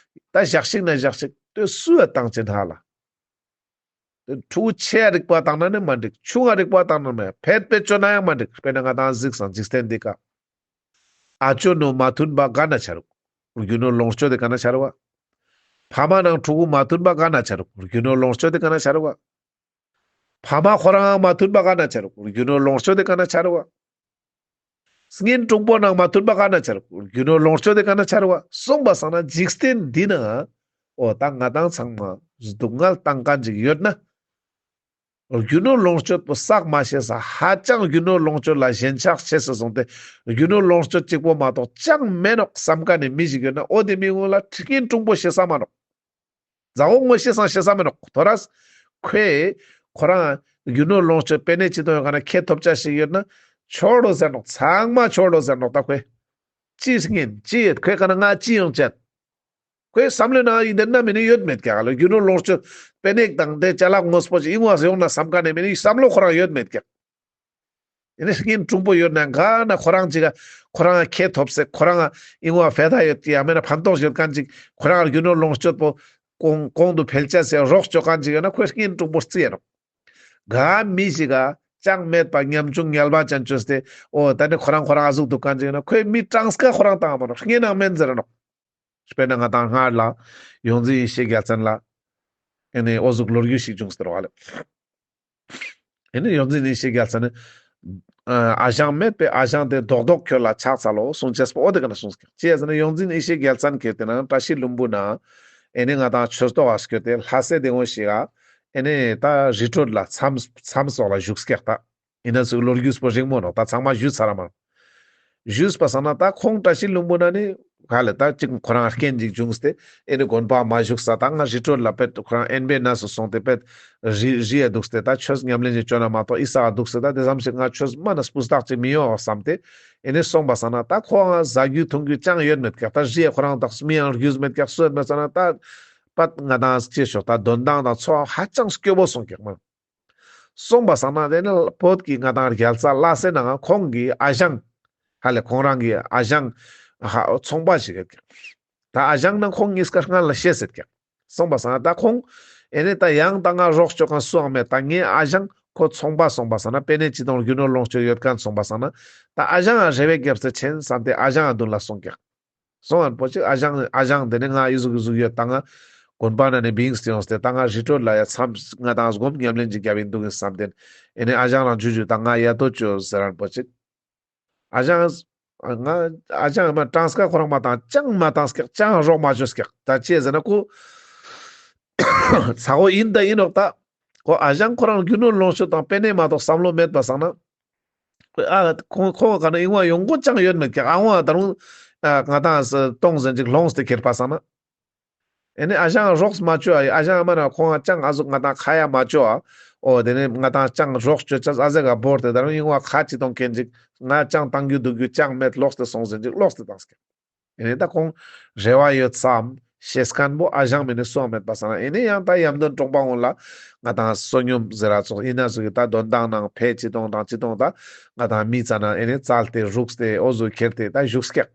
ད་ཞག་ཞིག་ན་ཞག་ཞིག་དེ་སུ་ཡ་བཏང་ཅེས་ཧ་ལ། དེ་ཕྲུ་གུ་ཆེ་ཡ་རིག་པ་བཏང་ན་ནི་མ་འགྲིག། ཆུང་ཡ་རིག་པ་བཏང་ན་མ་ཕེད་ཕེད་བཅོ་ན་ཡང་མ་འགྲིག། དཔེར་ན་ང་ཏང་གཟིགས་སང་འཇིག་རྟེན་འདི་ཀ་ཨ་ཅོ་ནོ་མ་མཐུན་པ་ག་ན་ཆ་རུག། རྒྱུ་ནོར་ལོངས་སྤྱོད་དེ་ག་ན་ཆ་རུག་བ། ཕ་མ་ནང་ཕྲུ་གུ་མ་མཐུན་པ་ག་ན་ཆ་རུག། རྒྱུ་ནོར་ལོངས་སྤྱོད་དེ་ག་ན་ཆ་རུག་བ། ཕ་མ་ཁོ་རང་མ་མཐུན་པ་ག་ན་ཆ་རུག། རྒྱུ་ནོར་ལོངས་སྤྱོད་དེ་ག་ན་ཆ་རུག་བ། གཉེན་དྲུང་པོ་ནང་མ་མཐུན་པ་ག་ན་ཆ་རུག། རྒྱུ་ནོར་ལོངས་སྤྱོད་དེ་ག་ན་ཆ་རུག་བ། སོང་པ་སང་ན་འཇིག་རྟེན་འདི་ན་འོ་ད་ང་ཏང་ཚང་མ་སྡུག་བསྔལ་བཏང་མཁན་ཅིག་ཡོད་ན་རྒྱུ་ནོར་ལོངས་སྤྱོད་པོ་བསགས་མ་ཤེས་ས་ཧ་ཅང་རྒྱུ་ནོར་ལོངས་སྤྱོད་ལ་ཞེན་ཆགས་ཆེ་སེ་སོང་སྟེ་རྒྱུ་ནོར་ལོངས་སྤྱོད་གཅིག་པོ་མ་གཏོགས་ཅང་མེད་ནོག་བསམ་མཁན་ནི་མི་ཞིག་ཡོད་ན་འོ་དེ་མི་ངོ་ལ་གཉེན་དྲུང་པོ་ཤེས་ས་མ་ནོག། མཛའ་བོ་ངོ་ཤེས་སང་ཤེས་ས་མེད་ནོག། ཐོ་རས་ཁོས་ཁོ་རང་རྒྱུ་ནོར་ལོངས་སྤྱོད་པེ་ནེ་ཅི་དང་ཡོད་ག་ན་ཁེ་ཐོབ་ཅེས་ཞིག་ཡོད་ན་ཆོག་འགྲོ་ཟེར་ནོག། ཚང་མ་ཆོག་འགྲོ་ཟེར་ནོག། ད་ཁོས་ཅི་གཉེན་ཅི་ཡོད། ཁོའི་ཀ་ན་ང་ཅི་ཡོང་ཅེས། ཁོའི་བསམ་བློའི་ནང་ཡིན་དེ་ན་མི་ནི་ཡོད་མེད་ཀྱག་ལ། རྒྱུ་ནོར་ལོངས་སྤྱོད་པེ་ནེ་དང་དེ་ཅ་ལག་དངོས་པོ་ཞིག་ཡིན་བ་ཡོང་ན་བསམ་མཁན་ནི་མི་ནི་བསམ་བློ་ཁོ་རང་ཡོད་མེད་ཀྱག། ཡིན་ནི་གཉེན་དྲུང་པོ་ཡོད་ན་ག་ན་ཁོ་རང་ཅིག་ག་ཁོ་རང་ཁེ་ཐོབ་སེ་ཁོ་རང་ཡིན་བ་ཕེ་ད་ཡོད་ཀྱི་ཡང་མེད་ན་ཕན་ཐོགས་ཡོད་མཁན་ཅིག་ཁོ་རང་རྒྱུ་ནོར་ལོངས་སྤྱོད་པོ་གོང་གོང་དུ་འཕེལ་ཅེས་སེ་རོགས་བཅོ་མཁན་ཅིག་ཡོད་ན་ཁོའི་གཉེན་དྲུང་པོ་རྩི་ཡ་ནོག། ག་མི་ཞིག་ག་ཅང་མེད་པ་ཉམ་ཆུང་ངལ་བ་ཅན་བཅོས་ཏེ་འོ་ད་ནི་ཁོ་རང་ཁོ་རང་ཨ་ཟུག་འདུག་མཁན་ཅིག་ཡོད་ན་ཁོའི་མི་གྲངས་ཀ་ཁོ་རང་བཏང་བ་ནོག། གཉེན་ནང་མེན་ཟེར་ནོག། དཔེར་ན་ང་ཏང་སྔར་ལ་ཡོངས་འཛིན་ཡེ་ཤེས་རྒྱལ་མཚན་ལ་ཨེ་ནི་འོ་ཟུག་ལོ་རྒྱུས་ཤིག་བྱུང་ཟེར་བ་ལེ། ཨེ་ནི་ཡོངས་འཛིན་ཡེ་ཤེས་རྒྱལ་མཚན་ནི་ཨ་ཞང་མེད་པའི་ཨ་ཞང་དེ་རྡོག་རྡོག་ཁྱོད་ལ་ཆགས་ཚར་ལོ་གསུང་ཅེས་པོ་འོ་དེ་ག་ན་གསུངས་ཀྱག། ཅི་ཡ་ཟེར་ན་ཡོངས་འཛིན་ཡེ་ཤེས་རྒྱལ་མཚན་གྱིས་དེ་ན་བཀྲ་ཤིས་ལྷུན་པོ་ན་ཨེ་ནི་ང་ཏང་ཆོས་ཐོག་ག་སྐྱོད་དེ་ལྷ་སའི་སྡེ་ངོ་ཞིག་ག་ཨེ་ནི་ད་རི་ཁྲོད་ལ་མཚམས་མཚམས་སོགས་ལ་བཞུགས་ཀྱག་ད། ཡིན་ན་ཟུག་ལོ་རྒྱུས་པོ་རིང་མོ་ནོག། ད་ཚང་མ་ཞུས་ཚར་མ་ནོག། ཞུས་པ་སང་ན་ད་ཁོང་བཀྲ་ཤིས་ལྷུན་པོ་ན་ནི་ག་ལེ་ད་ཅིག་ཁོ་རང་རྐྱེན་ཅིག་བྱུང་སྟེ་ཨེ་ནི་དགོན་པ་མ་བཞུགས་ས་ད་ང་རི་ཁྲོད་ལ་པེད་ཁོ་རང་དབེན་པའི་གནས་སུ་སོང་སྟེ་པེད་རི་རི་ཡ་འདུག་སྟེ་ད་ཆོས་ཉམས་ལེན་ཅིག་བཅོ་ན་མ་གཏོགས་ཨི་ས་འདུག་སྟེ་ད་དེ་ཙམ་ཞིག་ང་ཆོས་མ་ན་སྤུས་དག་ཅིག་མི་ཡོང་བསམ་སྟེ་ཨེ་ནི་སོང་པ་སང་ན་ད་ཁོ་ང་ཟ་རྒྱུ་འཐུང་རྒྱུ་ཅང་ཡོད་མེད་ཀྱག། ད་རི་ཡ་ཁོ་རང་དག་མི་ཡང་རྒྱུས་མེད་ཀྱག་སུ་ཡོད་མེད་ས་ན་ད་པད་ང་ཏང་སྐྱེས་ཤོག་ད་དོན་དང་དང་འཚོ་བ་ཧ་ཅང་སྐྱོ་བོ་སོང་ཀྱག་མ། སོང་པ་སང་ན་དེ་ནི་བོད་ཀྱི་ང་ཏང་རྒྱལ་ས་ལྷ་སའི་ནང་ཁོང་གི་ཨ་ཞང་ཧ་ལེ་ཁོང་རང་གི་ཨ་ཞང་ཧ་ཚོང་པ་ཞིག་ཡོད་ཀྱག། ད་ཨ་ཞང་ནང་ཁོང་གཉིས་ཀ་སྔར་ལ་ཤེས་ཟེར་ཀྱག། སོང་པ་སང་ན་ད་ཁོང་ཨེ་ནི་ད་ཡང་ད་ང་རོགས་བཅོ་མཁན་སུའང་མེད། ད་ངའི་ཨ་ཞང་ཁོ་ཚོང་པ་སོང་པ་སང་ན་པེ་ནེ་ཅི་དང་རྒྱུ་ནོར་ལོངས་སྤྱོད་ཡོད་མཁན་སོང་པ་སང་ན་ད་ཨ་ཞང་ང་རེ་བའི་རྒྱབ་སེ་ཆེན་བསམ་སྟེ་ཨ་ཞང་ང་མདུན་ལ་སོང་ཀྱག། སོང་ཨན་པོ་ཅིག་ཨ་ཞང་ཨ་ཞང་དེ་ནི་ང་ཨི་ཟུག་ཨི་ཟུག་ཡོད་ད་ང་ དགོན་པ་ནང་ནེ་བིངས་ཏེ་ཡོངས་ཏེ་ད་ང་རི་ཁྲོད་ལ་ཡ་མཚམས་ང་དང་སྒོམ་ཉམས་ལེན་ཅིག་རྒྱབ་ཡིན་འདུག་ཡིན་བསམ་སྟེ། ཨེ་ནེ་ཨ་ཞང་རང་ཇུ་ཇུ་ད་ང་ཡ་ཏོ་ཅོ་ཟེར་རན་པོ་ཅིག་ཨ་ཞང་ང་ཨ་ཞང་མ་གྲངས་ཀ་ཁོ་རང་མ་བཏང་ཅང་མ་བཏང་སྐྱག་ཅང་རོགས་མ་ཅོ་སྐྱག་ད་ཅི་ཟེར་ན་ཁོ་ཚ་བོ་ཡིན་ད་ཡིན་ནོག་ད་ཁོ་ཨ་ཞང་ཁོ་རང་རྒྱུ་ནོར་ལོངས་སྤྱོད་དང་པེ་ནེ་མ་གཏོགས་བསམ་བློ་མེད་པ་སང་ན། ཨ་ཁོ་ཁོ་ག་ན་ཨིན་བ་ཡོང་སྒོ་ཅང་ཡོད་མེད་ཀྱག་ཨ་བོ་ད་རུང་ང་དང་སྟོང་ཟན་ཅིག་ལོངས་ཏེ་ཁྱེར་པ་སང་ན། ཨེ་ནེ་ཨ་ཞང་རོགས་མ་ཅོ་ཨ་ཨ་ཞང་མ་ན་ཁོང་ང་ཅང་ཨ་ཟུག་ང་དང་ཁ་ཡ་མ་ཅོ་ཨ། འོ་དེ་ནེ་ང་དང་ཅང་རོགས་ཅོ་ཅས་ཨ་ཟེ་ག་བོར་ཏེ་ད་རུང་ཨིན་བ་ཁ་ཅི་གཏོང་མཁན་ཅིག་ང་ཅང་བཏང་རྒྱུ་འདུག་རྒྱུ་ཅང་མེད་ལོགས་ཏེ་སོང་ཟན་ཅིག་ལོགས་ཏེ་བཏང་སྐྱག་ཨེ་ནེ་ད་ཁོང་རེ་བ་ཡོད་སམ་ཤེས་མཁན་པོ་ཨ་ཞང་མེ་ནེ་སུའང་མེད་པ་སང་ན། ཨེ་ནེ་ཡང་ད་ཡམ་དོན་གྲོང་པ་ངོ་ལ་ང་དང་བསོད་སྙོམས་ཟེར་ར་ཙོགས་ཨིན་ན་ཟུག་གི་ད་དོན་དང་ནང་ཕེ་ཅི་གཏོང་དང་ཅི་གཏོང་ད་ང་དང་མི་ཙ་ན་ཨེ་ནེ་བཙལ་ཏེ་རུགས་ཏེ་འོ་ཟུག་ཁྱེར་ཏེ་ད་བཞུགས་སྐྱག་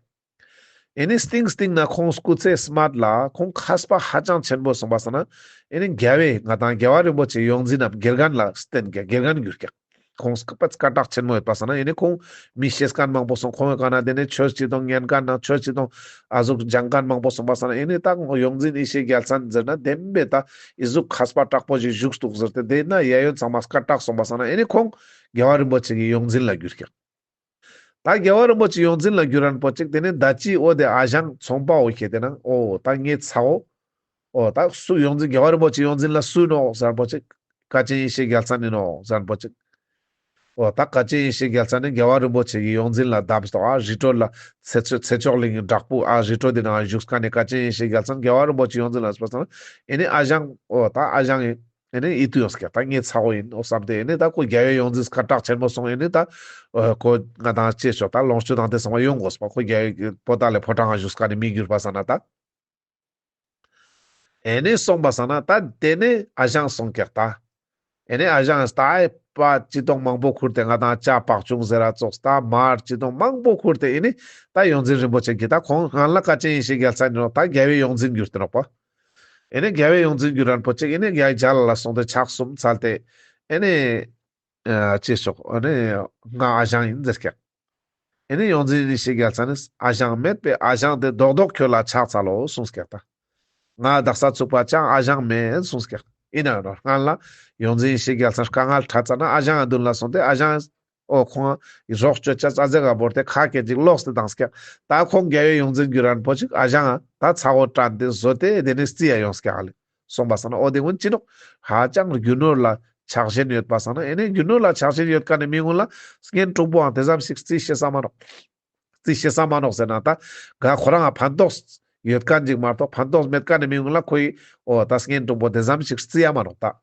ཨེ་ནེ་སྟིང་སྟིང་ན་ཁོང་སྐུ་ཚེ་སྨད་ལ་ཁོང་མཁས་པ་ཧ་ཅང་ཆེན་པོ་སོང་པ་སང་ན། ཨེ་ནེ་རྒྱལ་བའི་ང་དང་རྒྱལ་བ་རིན་པོ་ཆེ་ཡོངས་འཛིན་ནམ་དགེ་རྒན་ལ་བསྟེན་ཀྱག་དགེ་རྒན་གྱུར་ཀྱག་ཁོང་སྐུ་པ་སྐད་གྲགས་ཆེན་མོ་ཡོད་པ་སང་ན། ཨེ་ནེ་ཁོང་མི་ཤེས་མཁན་མང་པོ་སོང་ཁོང་གི་ཀ་ན་དེ་ནེ་ཆོས་ཅི་གཏོང་ཉན་མཁན་ནང་ཆོས་ཅི་གཏོང་ཨ་ཟུག་སྦྱང་མཁན་མང་པོ་སོང་པ་སང་ན། ཨེ་ནེ་ད་ཡོངས་འཛིན་ཡེ་ཤེས་རྒྱལ་མཚན་ཟེར་ན་བདེན་པའི་ད་ཨི་ཟུག་མཁས་པ་དྲག་པོ་ཞིག་བཞུགས་འདུག་ཟེར་ཏེ་དེ་ན་ཡ་ཡོད་ཚང་མ་སྐད་གྲགས་སོང་པ་སང་ན། ཨེ་ནེ་ཁོང་རྒྱལ་བ་རིན་པོ་ཆེ་གི་ཡོངས་འཛིན་ལ་གྱུར་ཀྱག་ད་རྒྱལ་བ་རིན་པོ་ཆེ་ཡོངས་འཛིན་ལ་གྱུར་རན་པོ་ཅིག་དེ་ནེ་ད་ཅི་འོ་དེ་ཨ་ཞང་ཚོང་པ་འོ་ཁྱེད་དེ་ན་འོ་ད་ངའི་ཚ་བོ་འོ་ད་སུ་ཡོངས་འཛིན་རྒྱལ་བ་རིན་པོ་ཆེ་ཡོངས་འཛིན་ལ་སུ་ནོག་ཟེར་རན་པོ་ཅིག་བཀའ་ཆེན་ཡེ་ཤེས་རྒྱལ་མཚན་ཨིན་ནོག་ཟེར་རན་པོ་ཅིག་འོ་ད་བཀའ་ཆེན་ཡེ་ཤེས་རྒྱལ་མཚན་ནི་རྒྱལ་བ་རིན་པོ་ཆེ་གི་ཡོངས་འཛིན་ལ་བསྡབས་ཏོག་ཨ་རི་ཁྲོད་ལ་ཚེ་ཚེ་མཆོག་གླིང་གི་བྲག་ཕུག་ཨ་རི་ཁྲོད་དེ་ནང་བཞུགས་མཁན་ནི་བཀའ་ཆེན་ཡེ་ཤེས་རྒྱལ་མཚན་རྒྱལ་བ་རིན་པོ་ཆེ་ཡོངས་འཛིན་ལ་སྤེལ་སོང་། ཨེ་ནེ་ཨ་ཞང་འོ་ད་ཨ་ཞང་ཨེ་ཨེ་ནེ་ཨི་ཏུ་ཡོངས་ཀྱག་ད་ངའི་ཚ་བོ་ཡིན་འོ་བསམ་སྟེ། ཨེ་ནེ་ད་ཁོ་རྒྱལ་བའི་ཡོངས་འཛིན་སྐད་གྲགས་ཆེན་མོ་སོང་། ཨེ་ནེ་ད་ཁོ་ང་དང་ཅི་ཆོག་ད་ལོངས་སྤྱོད་དང་དེ་ཚང་མ་ཡོང་དགོས་པ། ཁོ་རྒྱལ་བའི་པོ་ཏ་ལེ་ཕོ་བྲང་ང་བཞུགས་མཁན་ནི་མི་གྱུར་པ་སང་ན་ད། ཨེ་ནེ་སོང་པ་སང་ན་ད་དེ་ནེ་ཨ་ཞང་སོང་ཀྱག་ད། ཨེ་ནེ་ཨ་ཞང་ད་ཨེ་པ་ཅི་གཏོང་མང་པོ་ཁུར་ཏེ་ང་དང་ཅ་བག་ཆུང་ཟེར་ར་ཙོགས་ད་མར་ཅི་གཏོང་མང་པོ་ཁུར་ཏེ་ཨེ་ནེ་ད་ཡོངས་འཛིན་རིན་པོ་ཆེ་གི་ད་ཁོང་སྔན་ལ་བཀའ་ཆེན་ཡེ་ཤེས་རྒྱལ་མཚན་ཨིན་ནོག་ད་རྒྱལ་བའི་ཡོངས་འཛིན་གྱུར་ཏེ་ནོག་པ། ཨེ་ནེ་རྒྱལ་བའི་ཡོངས་འཛིན་གྱུར་རན་པོ་ཅིག་ཨེ་ནེ་རྒྱལ་བའི་མཇལ་ལ་སོང་སྟེ་ཕྱག་གསུམ་འཚལ་ཏེ་ཨེ་ནེ་ཨ་ཅི་ཆོག་ཨེ་ནེ་ང་ཨ་ཞང་ཡིན་ཟེར་ཀྱག་ཨེ་ནེ་ཡོངས་འཛིན་ཡེ་ཤེས་རྒྱལ་མཚན་ནི་ཨ་ཞང་མེད་པའི་ཨ་ཞང་དེ་རྡོག་རྡོག་ཁྱོད་ལ་ཕྱག་འཚལ་ལོ་གསུངས་ཀྱག་ད། ང་དག་ས་ཚུགས་པ་ཅང་ཨ་ཞང་མེད་གསུངས་ཀྱག་ཨིན་ན་ཡང་ན་སྔན་ལ་ཡོངས་འཛིན་ཡེ་ཤེས་རྒྱལ་མཚན་དཀའ་ངལ་འཕྲད་ཙ་ན་ཨ་ཞང་ང་མདུན་ལ་སོང་སྟེ་ཨ་ཞང་འོ་ཁོང་རོགས་ཅོ་ཅས་ཨ་ཟེ་ག་བོར་ཏེ་ཁ་སྐད་ཅིག་ལོགས་ཏེ་བཏང་ཀྱག་ད་ཁོང་རྒྱལ་བའི་ཡོངས་འཛིན་གྱུར་རན་པོ་ཅིག་ཨ་ཞང་ང་ད་ཚ་བོ་དྲན་ཏེ་བཟོ་སྟེ་དེ་ནེ་རྩི་ཡ་ཡོངས་ཀྱག་ལེ། སོང་པ་སང་ན་འོ་དེ་ཀུན་ཅི་ནོག་ཧ་ཅང་རྒྱུ་ནོར་ལ་ཆགས་ཞེན་ཡོད་པ་སང་ན། ཨེ་ནེ་རྒྱུ་ནོར་ལ་ཆགས་ཞེན་ཡོད་མཁན་ནི་མི་ཀུན་ལ་གཉེན་དྲུང་པོའང་དེ་ཙམ་ཞིག་རྩི་ཤེས་ས་མ་ནོག་རྩི་ཤེས་ས་མ་ནོག་ཟེར་ན་ད་ག་ཁོ་རང་ང་ཕན་ཐོགས་ཡོད་མཁན་ཅིག་མ་གཏོགས་ཕན་ཐོགས་མེད་མཁན་ནི་མི་ཀུན་ལ་ཁོའི་འོ་ད་གཉེན་དྲུང་པོ་དེ་ཙམ་ཞིག་རྩི་ཡ་མ་ནོག་ད།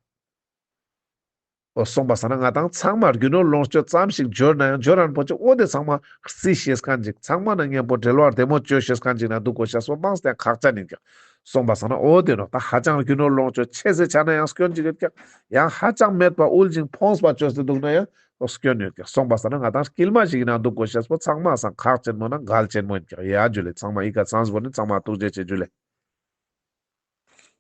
འོ་སོང་པ་སང་ན་ང་དང་ཚང་མ་རྒྱུ་ནོར་ལོངས་སྤྱོད་ཙམ་ཞིག་འབྱོར་ན་ཡང་འབྱོར་རན་པོ་ཅིག་འོ་དེ་ཚང་མ་རྩི་ཤེས་མཁན་ཅིག་ཚང་མ་ན་གཉེན་པོ་འབྲེལ་བ་བདེ་མོ་ཅོ་ཤེས་མཁན་ཅིག་ན་འདུག་དགོས་ཤེས་པོ་མང་སྟེ་ཁག་ཅན་ཡིན་ཀྱག་སོང་པ་སང་ན་འོ་དེ་ནོག་ད་ཧ་ཅང་རྒྱུ་ནོར་ལོངས་སྤྱོད་ཆེ་ཟེར་ཆ་ན་ཡང་སྐྱོན་ཅིག་ཡོད་ཀྱག་ཡང་ཧ་ཅང་མེད་པ་དབུལ་ཞིང་ཕོངས་པ་ཅོས་ཏེ་འདུག་ན་ཡང་སྐྱོན་ཡོད་ཀྱག་སོང་པ་སང་ན་ང་དང་དཀྱིལ་མ་ཞིག་ཡིན་ན་འདུག་དགོས་ཤེས་པོ་ཚང་མ་སང་ཁག་ཅན་མོ་ན་གལ་ཅན་མོ་ཡིན་ཀྱག་ཡ་ཇུ་ལེ། ཚང་མ་ཨི་ཀ་ཚང་བོ་ནི་ཚང་མ་ཐུགས་རྗེ་ཆེ་ཇུ་ལེ།